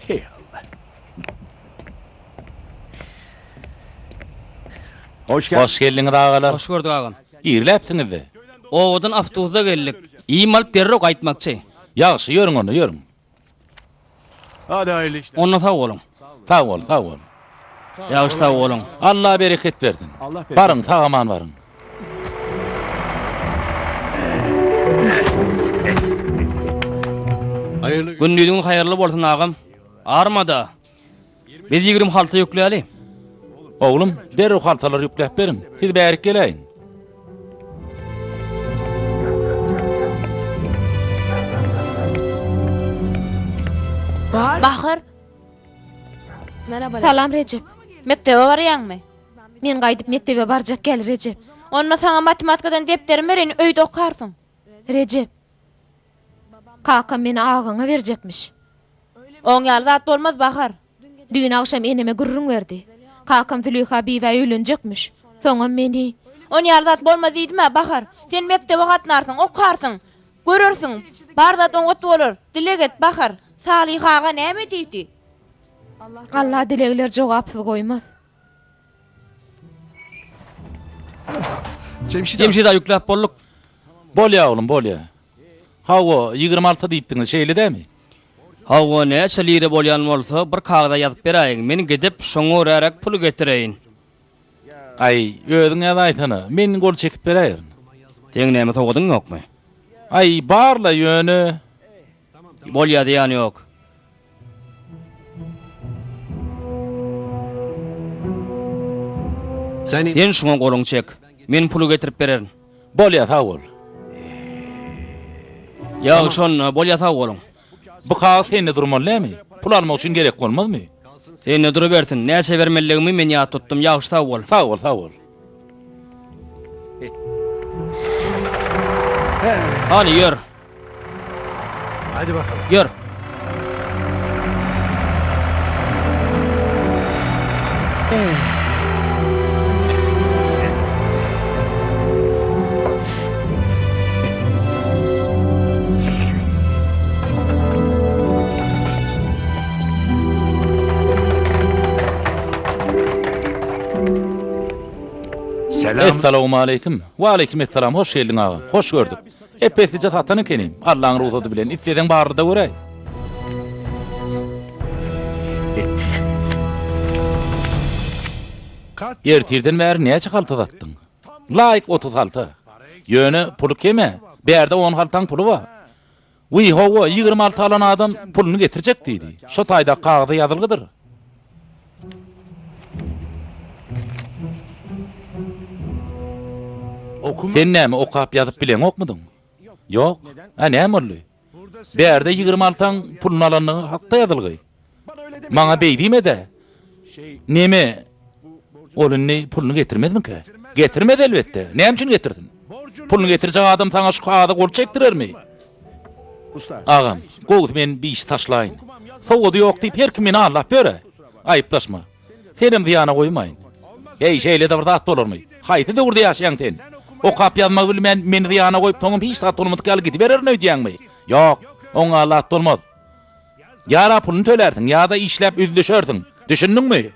Heý Allah. Hoş geldiňiz agalar. Hoş gördük agam. Irläpsiňiz-de. Obadan awtobusda geldik. Iým alyp derrew gaýtmakçy. Ýagşy, ýörüň onda, ýörüň. Onda sag boluň. Sag bol, sag bol. Ýagşy sag boluň. Alla bereket bersin. Baryň, sag-aman baryň. Gündiziň haýyrly bolsun agam. Armada. Biz 20 halta ýükläli. Oglum, derrew haltalary ýükläp beriň. Siz bärik geläýiň. Bahar. Salam Rejep. Mekdebe barýaňmy? Men gaýdyp mekdebe barjak gel Rejep. Onda saňa matematikadan depderimi bereýin, öýde okarsyň. Rejep. Kakam meni agaňa berjekmiş. Oň ýaly zat bolmaz Bahar. Düýn agşam eneme gürrüň berdi. Kakam Züleýha bibä öýlenjekmiş. Soňam meni. On ýaly zat bolmaz diýdim-ä, Bahar. Sen mekdebe gatnarsyň, okarsyň. Görersiň. Bar zat oňat bolar. Dileg et, Bahar. Salyh aga näme diýdi? Alla dilegleri jogapsyz goýmaz. Jemşit-a ýükläp bolduk. Bolýa oglum, bolýa. Hawa, 26 diýipdiňiz, şeýle dämi? Hawa, näçe lira bolýan bolsa, bir kagyza ýazyp beräýiň, men gidip, şoňa göräräk pul getireýin. Aý, özüň ýazaýsana, men gol çekip beräýerin. Seň näme sowadyň ýokmy? Aý, bar-la, ýöne. Bolýa, zyýany ýok. Sen şuňa goluňy çek. Men puly getirip bererin. Bolýa, sag bol. Ýagşy şonda, bolýa sag boluň. Bu kagyz sende durmaly dälmi? Pul almak üçin gerek bolmazmy? Sende durubersin. Näçe bermelidigimi men ýat tutdum. Ýagşy sag bol. Sag bol, sag bol. Hany ýör. Hadi bakalım. Ýör. Essalawmaleýkim. Waleýkim essalam, hoş geldiň agam. Hoş gördük. Ep-eslije satan ekenim. Allaň rugsady bilen, isleseň barly-da göräý. Ertirden bäri näçe halta satdyň? Laýyk 30 halta. Ýöne puly kem-ä. Bärde on haltaň puly bar. Wiý, hawa, 26 alan adam puluny getirjek diýdi. Şo taýdaky kagyza ýazylgydyr. Sen näme, okap ýazyp bileňokmydyň? Ýok. Ä, näme boldy? Bärde 20 altaň puluny alandygyň hakda ýazylgy. Maňa beý diýme-dä. Neme, ol indi puluny getirmezmikä? Getirmez elbetde. Näme üçin getirsin? Puluny getirjek adam saňa şu kagyza gol çekdirermi? Agam, gowusy men bir işi taşlaýyn. Sowady ýok diýip her kim meni aldap ýör-ä. Aýyplaşma. Senem zyýana goýmaýyn. Heý, şeýle-de bir zat bolarmy? Haýsy döwürde ýaşaýaň sen? Okap ýazmagy bilmän, meni zyýana goýup, soňam hiç zat bolmadyk ýaly gidibererin öýdýäňmi? Ýok, oňa zat bolmaz. Ýa-da puluny tölärsiň, ýa-da işläp üzlüşersiň. Düşündiňmi?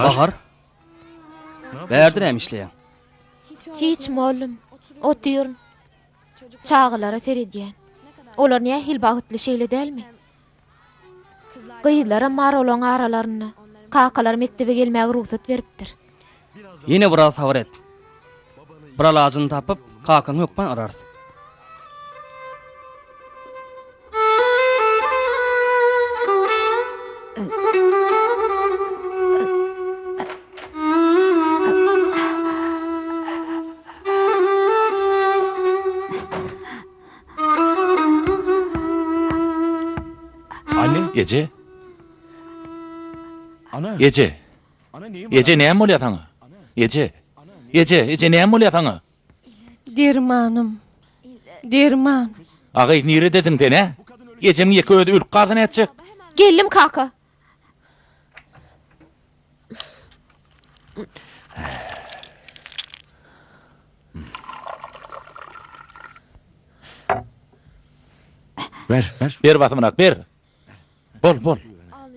Bahar. Bärde näme işleýäň? Hiç mollum. Otyryn. Çagalara seredýän. Olar nähili bagtly şeýle dälmi? Gyzlaram bar olaň aralarynda. Kakalary mekdebe gelmäge rugsat beripdir. Ýene biraz sabyr et. Bir alajyny tapyp, kakaňy hökman ararys. Anne, eje. Eje. Eje näme bolýar saňa? Eje. Eje, eje näme bolýar saňa? Dermanym. Derman. Agy, niredediň sen, hä? Ejemiň ýeke özi ölüp galsa nätjek? Geldim kaka. Ber, ber. Ber basymrak, ber. Bol, bol.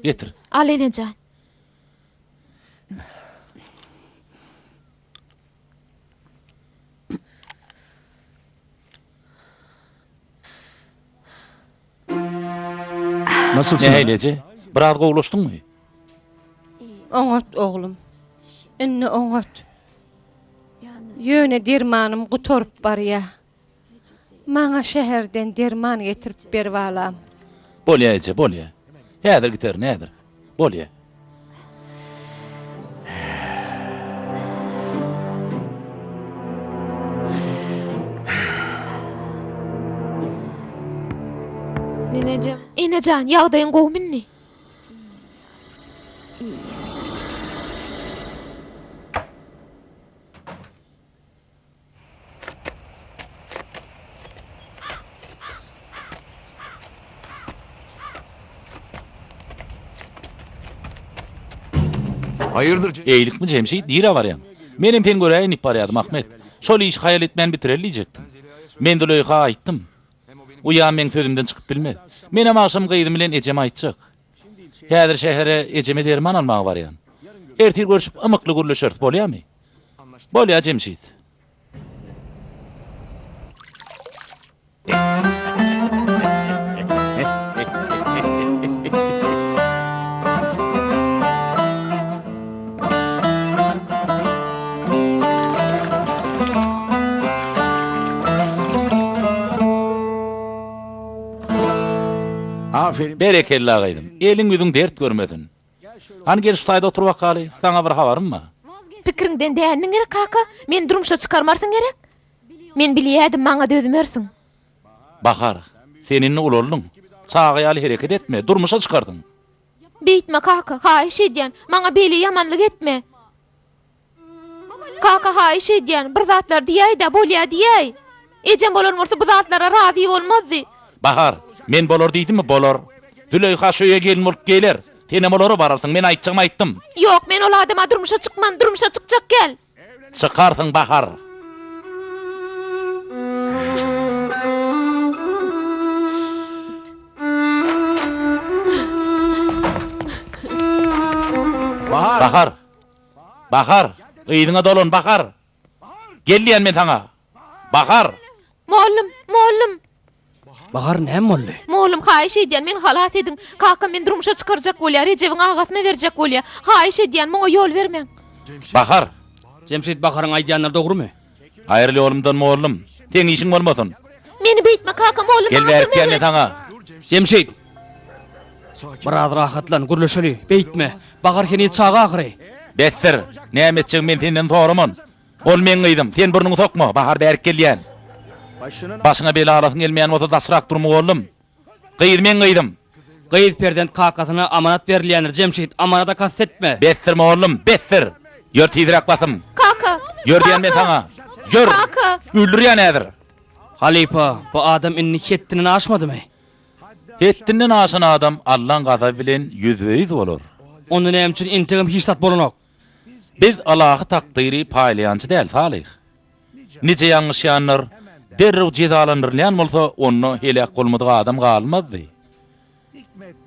Getir. Al enejan. Nasylsyn? Nähili eje? Biraz gowulaşdyňmy? Oňat oglum. Indi oňat. Ýöne dermanym gutaryp barýa. Maňa şäherden derman getirip ber balam. Bolýa eje, bolýa. Häzir giterin, häzir. Bolýa. Enejan, ýagdaýyň gowumy indi? Haýyrdyr? Eýlikmi Jemşit, nirä barýaň? Menem seni göräýin diýip barýardym, Ahmet. Şol işi haýal etmän bitireli diýjekdim. Men Züleýha aýtdym. Uýam meň sözümden çykyp bilmez. Menem agşam gyzym bilen ejeme aýtjak. Häzir şähere ejeme derman almaga barýan. Ertir görşüp ymykly gürleşeris, bolýamy? Bolýa, Jemşit. Aferin. Berekella gyzym. Eliň-ýüzüň dert görmesin. Hany gel şu taýda otur bakaly, saňa bir habarym bar. Pikiriňden dändiň gerek kaka, meni durmuşa çykarmarsyň gerek? Men bilýädim maňa dözmersiň. Bahar, sen indi ulaldyň. Çaga ýaly hereket etme, durmuşa çykarsyň. Beýtme kaka, haýyş edýän, maňa beýle ýamanlyk etme. Kaka haýyş edýän, bir zatlar diýäý-dä, bolýa diýäý. Ejem bolan bolsa bu zatlara razy bolmazdy. Bahar, men bolar diýdimmi, bolar. Züleýha şu öýe gelin bolup geler. Senem olara bararsyň, men aýtjagymy aýtdym. Ýok, men ol adama durmuşa çykman, durmuşa çykjak gel. Çykarsyň, Bahar. Bahar! Bahar! Bahar! Yzyňa dolan, Bahar! Gel diýýän men saňa! Bahar! Mollum, mollum! Bahar näme boldy? Mollum, haýyş edýän, meni halas ediň. Kakam meni durmuşa çykarjak bolýar, Rejebiň agasyna berjek bolýar. Haýyş edýän, muňa ýol bermäň. Bahar! Jemşit Baharyň aýdýanlary dogrumy? Aýryl ýolumdan mollum. Seň işiň bolmasyn. Meni beýtme kaka, mollum Gel maňa bärik kömek diýýän men et. saňa. Jemşit! Biraz rahatlan, gürleşeli. Beýtme. Bahar heniz çaga ahyry. Besdir. Näme etjegimi men senden soraman. Ol meň gyzym. Sen burnuňy sokma. Bahar bärik gelýän. Başyňa bela alasyň gelmeýän bolsa daşrak dur mugallym. Gyz meň gyzym. Gyz perzent kakasyna amanat berilýändir, Jemşit, amanada kast etme. Besdir mollum, besdir! Ýör tizräk basym. Kaka! Ýör diýen men saňa. Ýör! Kaka! Öldürýän häzir. Halypa, bu adam indi hetdinden aşmadymy? Hetdinden aşan adam Allaň gazaby bilen ýüzbe-ýüz bolar. Onda näme üçin entegem hiç zat bolanok? Biz ylahy takdyry paýlaýançy däl, Salyh. Nije ýalňyşýanlar derrew jezalandyrylýan bolsa, onda heläk bolmadyk adam galmazdy.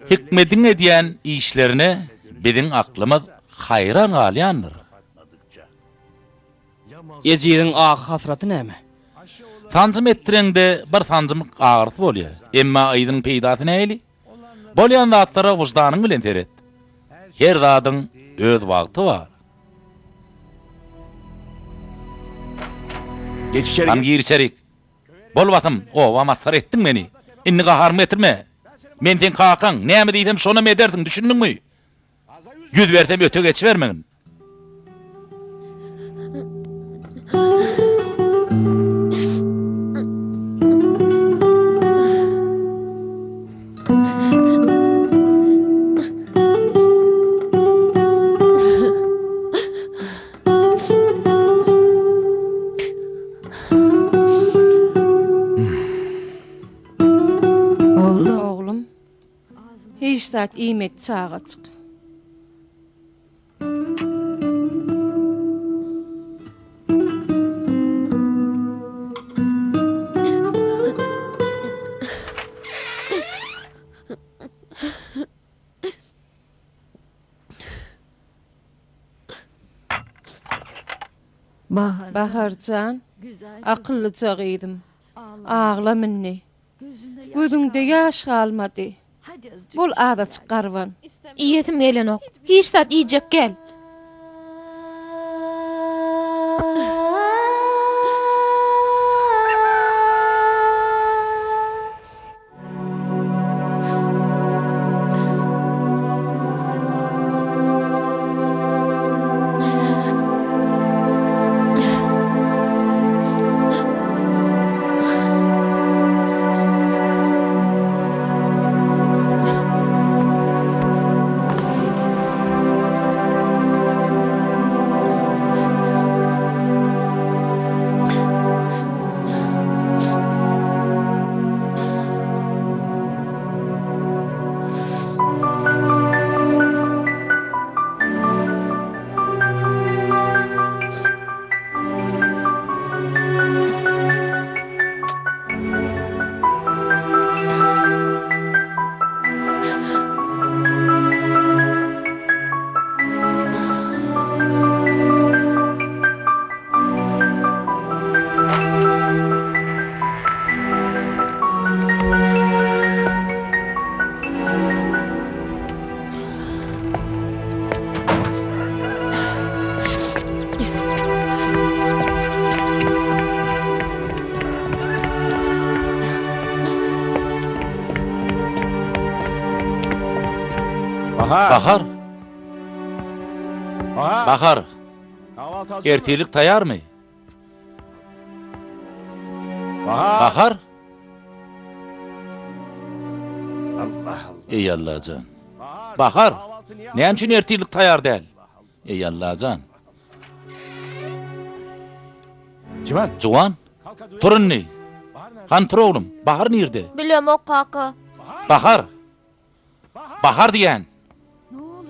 Hikmediň edýän işlerine biziň aklymyz haýran galýandyr. Ejiziň ahy-hasraty näme? Sanjym etdireňde bir sanjymyk agyrysy bolýar. Emma yzynyň peýdasy nähili? Bolýan zatlara wyždanyň bilen seret. Her zadyň öz wagty bar. Geç içeri. Hany gir içerik. Bol basym, oba masgara etdiň meni. Indi gaharymy getirme. Men seň kakaň, näme diýsem şonam edersiň, düşündiňmi? 100 bersem öte geçibermegin. Oglum, hiç zat iýmedi çagajyk. Bahar jan, akyllyja gyzym, aglam indi. Gözüňde ýaş galmady. Bol azajyk garban. Iýesim gelenok. Hiç zat iýjek gel. Bahar. Bahar. Bahar. Bahar. Kahvaltı hazır mı? Ertirlik taýýarmy? Bahar. Bahar. Allah Allah. Eý Allajan. Bahar! Näme üçin ertirlik taýýar däl? Eý, Allajan! Juwan! Tur indi! Hany tur oglum, Bahar nirde? Bilemok kaka. Bahar! Bahar diýýän!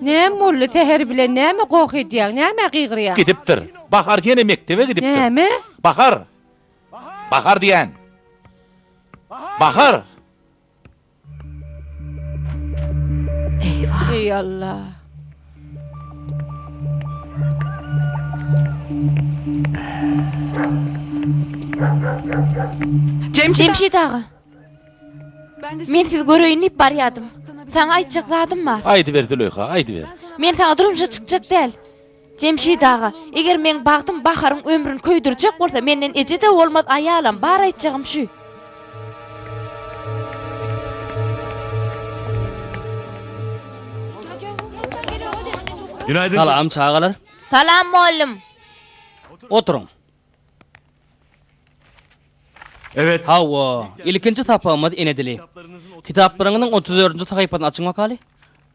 Näme boldy, säher bilen näme goh edýäň, nämä gygyrýaň? Gidipdir. Bahar ýene mekdebe gidipdir. Näme? Bahar! Bahar diýýän! Bahar! Eý Alla! Jemşit aga. Men sizi göreýin diýip barýadym. Saňa aýtjak zadym bar. Aýdyber Züleýha, aýdyber. Men saňa durmuşa çykjak däl. Jemşit aga, eger meň bagtym Baharyň ömrüni köýdürjek bolsa, menden eje-de bolmaz, aýalam. Bar aýtjagym şü. Salam çagalar. Salam mollum. Oturyň. Hawa, ilkinji sapagymyz ene dili. Kitaplaryňyzyň 34-nji sahypasyny açyň bakaly.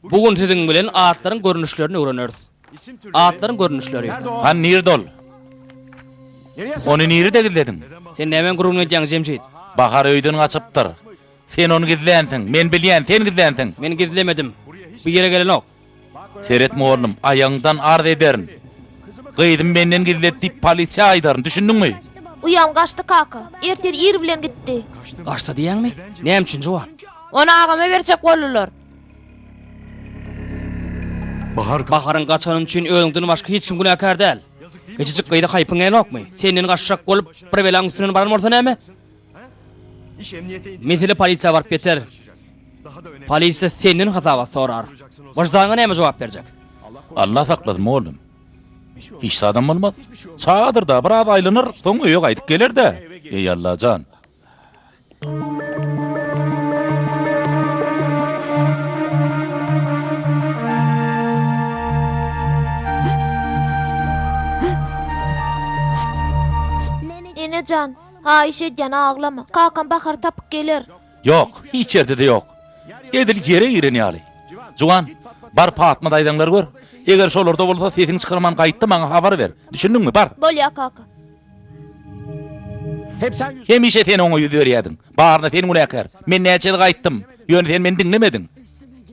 Bu gün siziň bilen atlaryň görnüşlerini öwreneris. Atlaryň görnüşleri. Han nirde ol? Ony nirede gizlediň? Sen nämäň gürrüňini edýäň, Jemşit? Bahar öýden gaçypdyr. Sen ony gizlänsiň. Men bilýän, sen gizlänsiň. Men gizlemedim. Bu ýere gelenok. Seret mugallym, aýagyňdan arz ederin. Gyzym menden gizledi diýip polisiýa aýdaryn, düşündiňmi? Uýam gaçdy kaka. Ertir ir bilen gitdi. Gaçdy diýýäňmi? Näme üçin, juwan? Ony agama berjek boldular. Baharyň gaçany üçin özüňden başga hiç kim günäkär däl. Kiçijik gyza haýpyň gelenokmy? Senden gaçjak bolup, bir belaň üstünden baran bolsa näme? Mesele polisiýa baryp ýeter. Polisiýa senden hasabat sorar. Wyždanyňa näme jogap berjek? Allah saklasyn, mugallym. Hiç zadam bolmaz. Çagadyr-da, biraz aýlanar, soň öýe gaýdyp geler-dä. Eý, Allajan! Ene jan, haýyş edýän aglama. Kakam Bahary tapyp geler. Ýok, hiç ýerde-de ýok. Edil ýere giren ýaly. Juwan, bar Patma daýzaňlary gör. Eger şolarda bolsa sesiňi çykarman gaýt-da maňa habar ber. Düşündiňmi, bar. Bolýa kaka. Hemişe sen oňa ýüz berýärdiň. Baryna sen günäkär. Men näçe gezek aýtdym. Ýöne sen meni diňlemediň.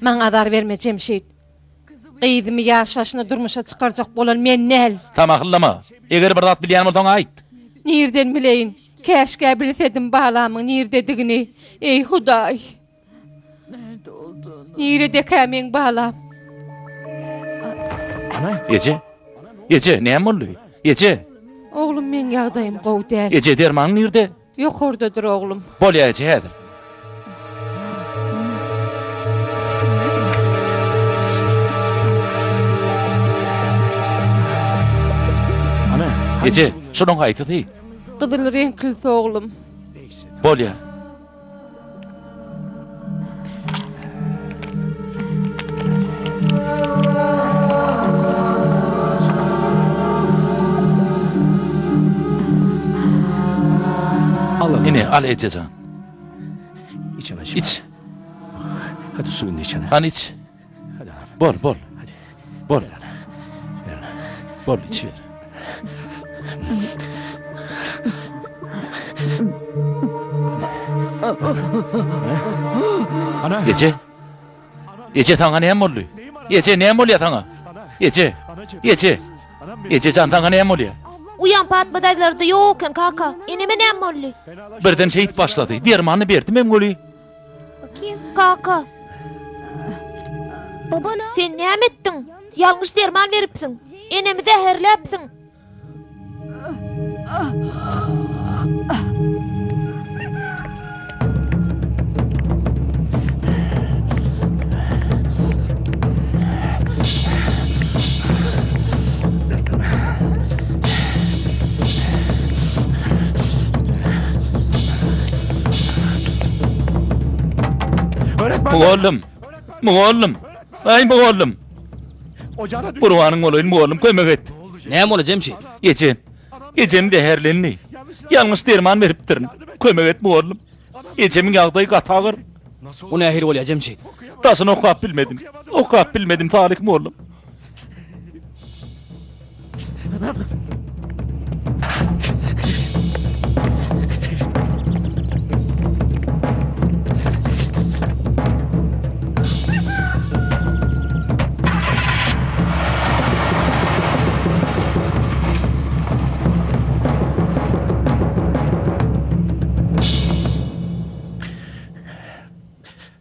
Maňa azar berme, Jemşit. Gyzymy ýaş başynda durmuşa çykarjak bolan men däl. Samahyllama. Eger bir zat bilýän bolsaň aýt. Nirden bileýin? Käşgä bilsedim balamyň nirdedigini. Eý, Hudaý! Niredekä meň balam? Eje! Eje, näme boldy? Eje! Oglum, meň ýagdaýym gowy däl. Eje, dermanyň nirde? Ýokardadyr, oglum. Bolýa, eje, häzir. Eje, şunuň haýsysy? Gyzyl reňklisi, oglum. Bolýa. Ine, al ejejan. İç. Hany iç. Bol, bol. Bol. Bol, içiber. Eje. Eje saňa näme boldy? Eje näme bolýar saňa? Eje. Eje. Eje jan saňa näme bolýar? Uýam Patma daýzalarda ýok eken kaka. Eneme näme boldy? Birden şeýdip başlady. Dermanyny berdimem weli. Kaka. Sen näme etdiň? Ýalňyş derman beripsiň. Enemi zäherläpsiň. Mugallym! Mugallym! Aý, mugallym! Gurbanyň bolaýyn, mugallym, kömek et! Näme boldy, Jemşit? Ejem, ejem zäherlendi. Ýalňyş derman beripdirin. Kömek et, mugallym. Ejemiň ýagdaýy gaty agyr. Bu nähili bolýar, Jemşit? Daşyny okap bilmedim. Okap bilmedim, Salyh mollum.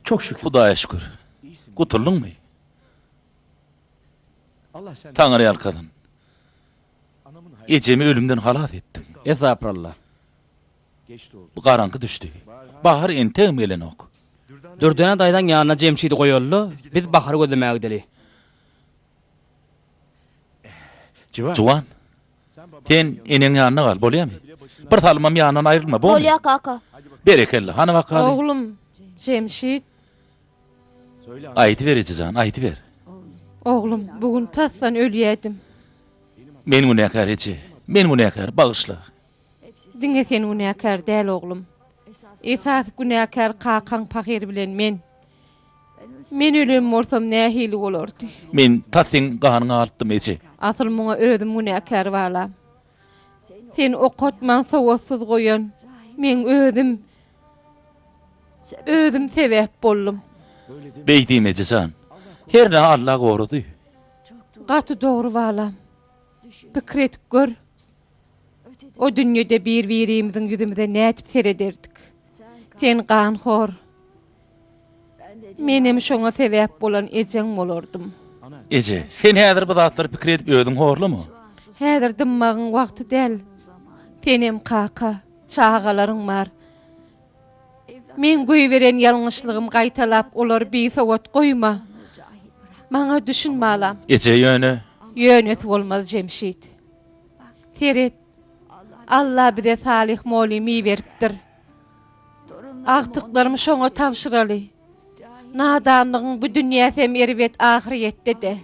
Çok şükür. Hudaýa şükür. Gutuldyňmy? Taňry ýalkasyn. Ejemi ölümden halas etdiň. Estagfuralla. Bu garaňky düşdi. Bahar entegem gelenok. Dürdäne daýzaň ýanyna Jemşidi goýaly-da, biz Bahary gözlemäge gideli. Juwan, sen eneň ýanynda gal, bolýamy? Bir salymam ýanyndan aýrylma, bormy? Bolýa, kaka. Berekella, hany bakaly. Oglum, Jemşit. Aýdyber, eje jan, aýdyber. Oglum, bu gün tasdan ölýädim. Men günäkär, eje. Men günäkär, bagyşla. Diňe sen günäkär däl, oglum. Esasy günäkär kakaň pahyr bilen men. Men ölen bolsam nähili bolardy? Men tas seň ganyňy alypdym, eje. Asyl muňa özüm günäkär, balam. Seni okatman sowatsyz goýan meň özüm. Özüm sebäp boldum. Beý diýme, eje jan. Hernä Alla gorady. Gaty dogry, balam. Pikir edip gör. O dünýede bir-birimiziň ýüzümize nädip serederdik? Sen ganhor. Menem şoňa sebäp bolan ejeň bolardym. Eje, sen häzir bu zatlary pikir edip özüňi horlama. Häzir dymmagyň wagty däl. Senem kaka, çagalaryň bar. Meň goýberen ýalňyşlygym gaýtalap olary bisowat goýma. Maňa düşün balam. Eje ýöne. Ýönesi bolmaz Jemşit. Seret, Alla bize Salyh mollym iberipdir. Agtyklarymy şoňa tabşyraly. Nadanlygyň bu dünýäsem erbet ahyrýetde-de.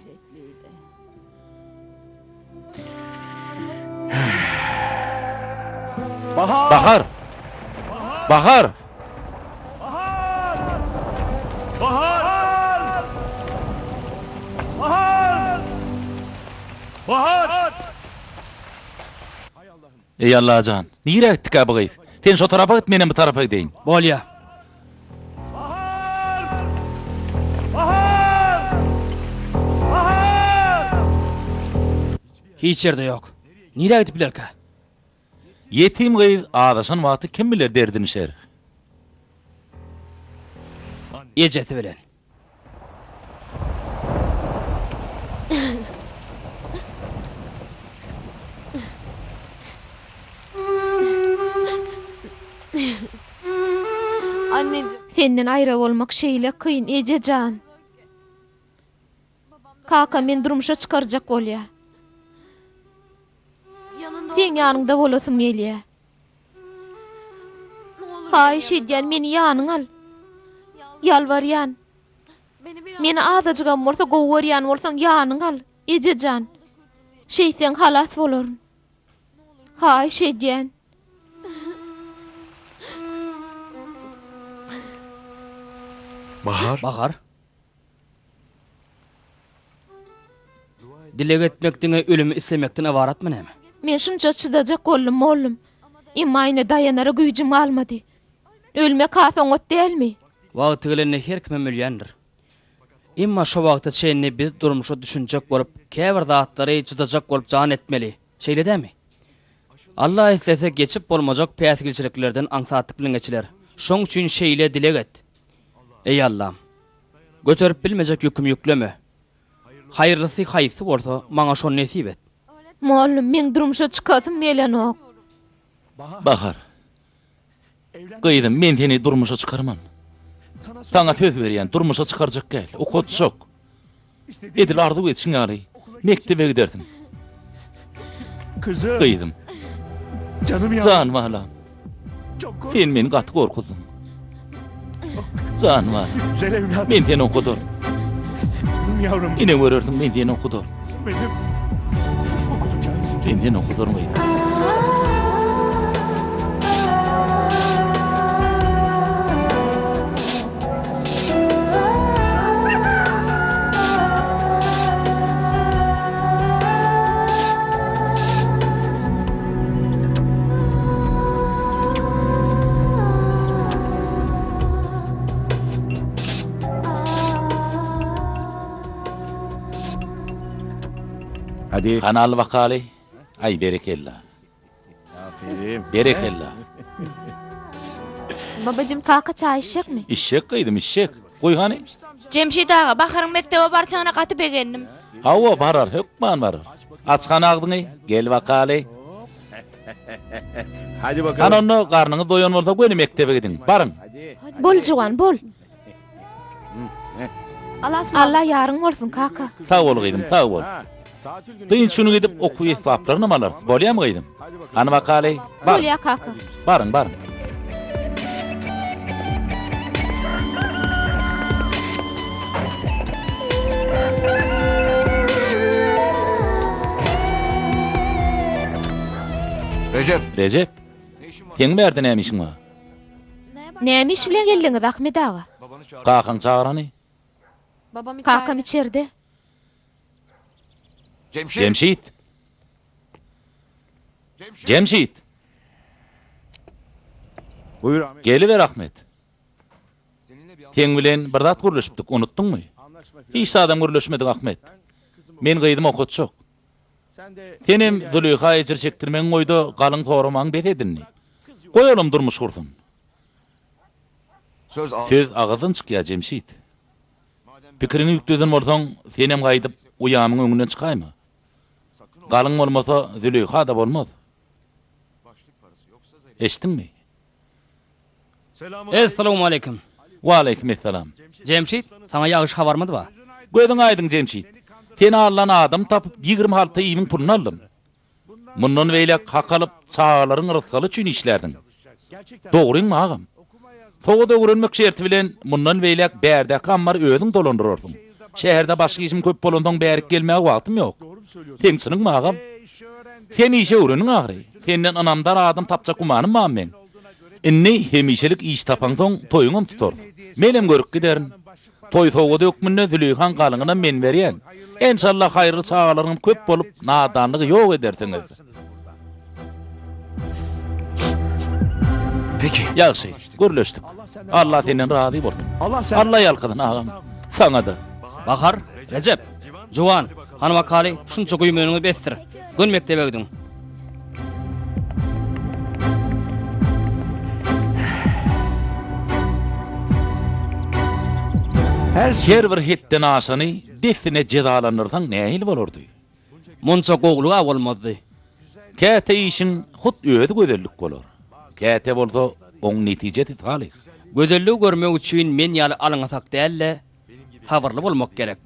Bahar! Bahar! Bahar! Bahar! Bahar! Eý Allajan, nirä gitdikä bu gyz? Sen şo tarapa git, menem bu tarapa gideýin. Bolýa. Bahar! Bahar! Bahar! Hiç ýerde ýok. Nirä gidip bilerkä? Ýetim gyz azaşan wagty kim biler derdini şerh. Ejesi bilen. Senden aýra bolmak şeýle kyn, eje jan. Kakam meni durmuşa çykarjak bolýar. Seň ýanyňda bolasym gelýär. Haýyş edýän, meni ýanyňa al. Ýalbarýan. Meni azajygam bolsa gowy görýän bolsaň ýanyňa al, eje jan. Şeýtseň halas bolaryn. Haýyş edýän. Bahar. Bahar. Dileg etmek diňe ölümi islemekden ybaratmy näme? Men şunça çydajak boldum, mollum. Emma ine daýanara güýjüm galmady. Ölmek has oňat dälmi? Wagty gelende her kimem ölýändir. Emma şo wagta çenli biz durmuşa düşünjek bolup, käbir zatlary çydajak bolup jan etmeli. Şeýle dämi? Alla islese geçip bolmajak päsgelçiliklerden aňsatlyk bilen geçiler. Şoň üçin şeýle dileg et, Eý Allam! Göterip bilmejek ýükümi ýükleme. Haýyrlysy haýsy bolsa, maňa şony nesip et. Mollum, meň durmuşa çykasym gelenok. Bahar. Gyzym, men seni durmuşa çykarman. Saňa söz berýän, durmuşa çykarjak däl, okatjak. Edil arzuw edişiň ýaly, mekdebe gidersiň. Gyzym. Jan balam. Sen meni gaty gorkuzdyň. Jan balam. Men seni okudaryn. Ine görersiň, men seni okudaryn. Men seni okudaryn gyzym. Hadi. Hany al bakaly. Aý berekella. Aferin. Berekella. Babajym kaka çaý içjekmi? Içjek gyzym içjek. Goý hany. Jemşit aga, Baharyň mekdebe barjagyna gaty begendim. Hawa barar, hökman barar. Aç hany agzyňy, gel bakaly. Hadi bakalım. Hany onda garnyňyz doýan bolsa göni mekdebe gidiň. Baryň. Bol juwan, bol. Alla ýaryň bolsun, kaka. Sag bol gyzym, sag bol. Dynç güni gidip okuw esbaplarynam alarys. Bolýamy gyzym? Hany bakaly. Bar. Bolýa kaka. Baryň, baryň. Rejep. Rejep. Seň bärde näme işiň bar? Näme iş bilen geldiňiz, Ahmet aga? Kakaň çagyrany. Kakam içerde. Jemşit. Jemşit. Buyur Ahmet. Geliber Ahmet. Seň bilen bir zat gürleşipdik, unutdyňmy? Hiç zadam gürleşmedik Ahmet. Men gyzymy okatjak. Senem Züleýha ejir çekdirmegiň goýda galyň soramagyň bes et indi. Goý olam durmuş gursun. Söz agyzdan çykýar Jemşit. Pikiriňi üýtgeden bolsaň, senem gaýdyp uýamyň öňünden çykaýma. Galyň bolmasa Züleýha-da bolmaz. Eşitdiňmi? Essalawmaleýkim. Waleýkim essalam. Jemşit, saňa ýagşy habarymyz bar. Gözüň aýdyň, Jemşit. Seni aldan adam tapyp, 20 halta iýmiň puluny aldym. Mundan beýläk hak alyp, çagalaryň rysgaly üçin işlärdiň. Dogryňmy, agam? Sowat öwrenmek şerti bilen, mundan beýläk bärdäki ammary özüň dolandyrarsyň. Şäherde başga işim köp bolansoň bärik gelmäge wagtym ýok. Seň çynyňmy, agam? Sen işe öwrendiň ahyry. Senden ynamdar adam tapjak gümanym bar meň. Indi hemişelik iş tapaňsoň toýuňam tutarys. Menem görüp giderin. Toý sowgady hökmünde Züleýhaň galyňynam men berýän. Enşalla haýyrly çagalaryňyz köp bolup, nadanlygy ýok edersiňiz. Ýagşy, gürleşdik. Alla senden razy bolsun. Alla ýalkasyn agam. Saňa-da. Bahar, Rejep, Juwan, hany bakaly, şunça güýmeneniňiz besdir. Göni mekdebe gidiň. Her bir hetden aşany dessine jezalandyrsaň nähili bolardy? Munça gowulyg-a bolmazdy. Käte işiň hut özi gözellik bolar. Käte bolsa oň netijesi salyh. Gözelligi görmek üçin men ýaly alňasak däl-de, sabyrly bolmak gerek.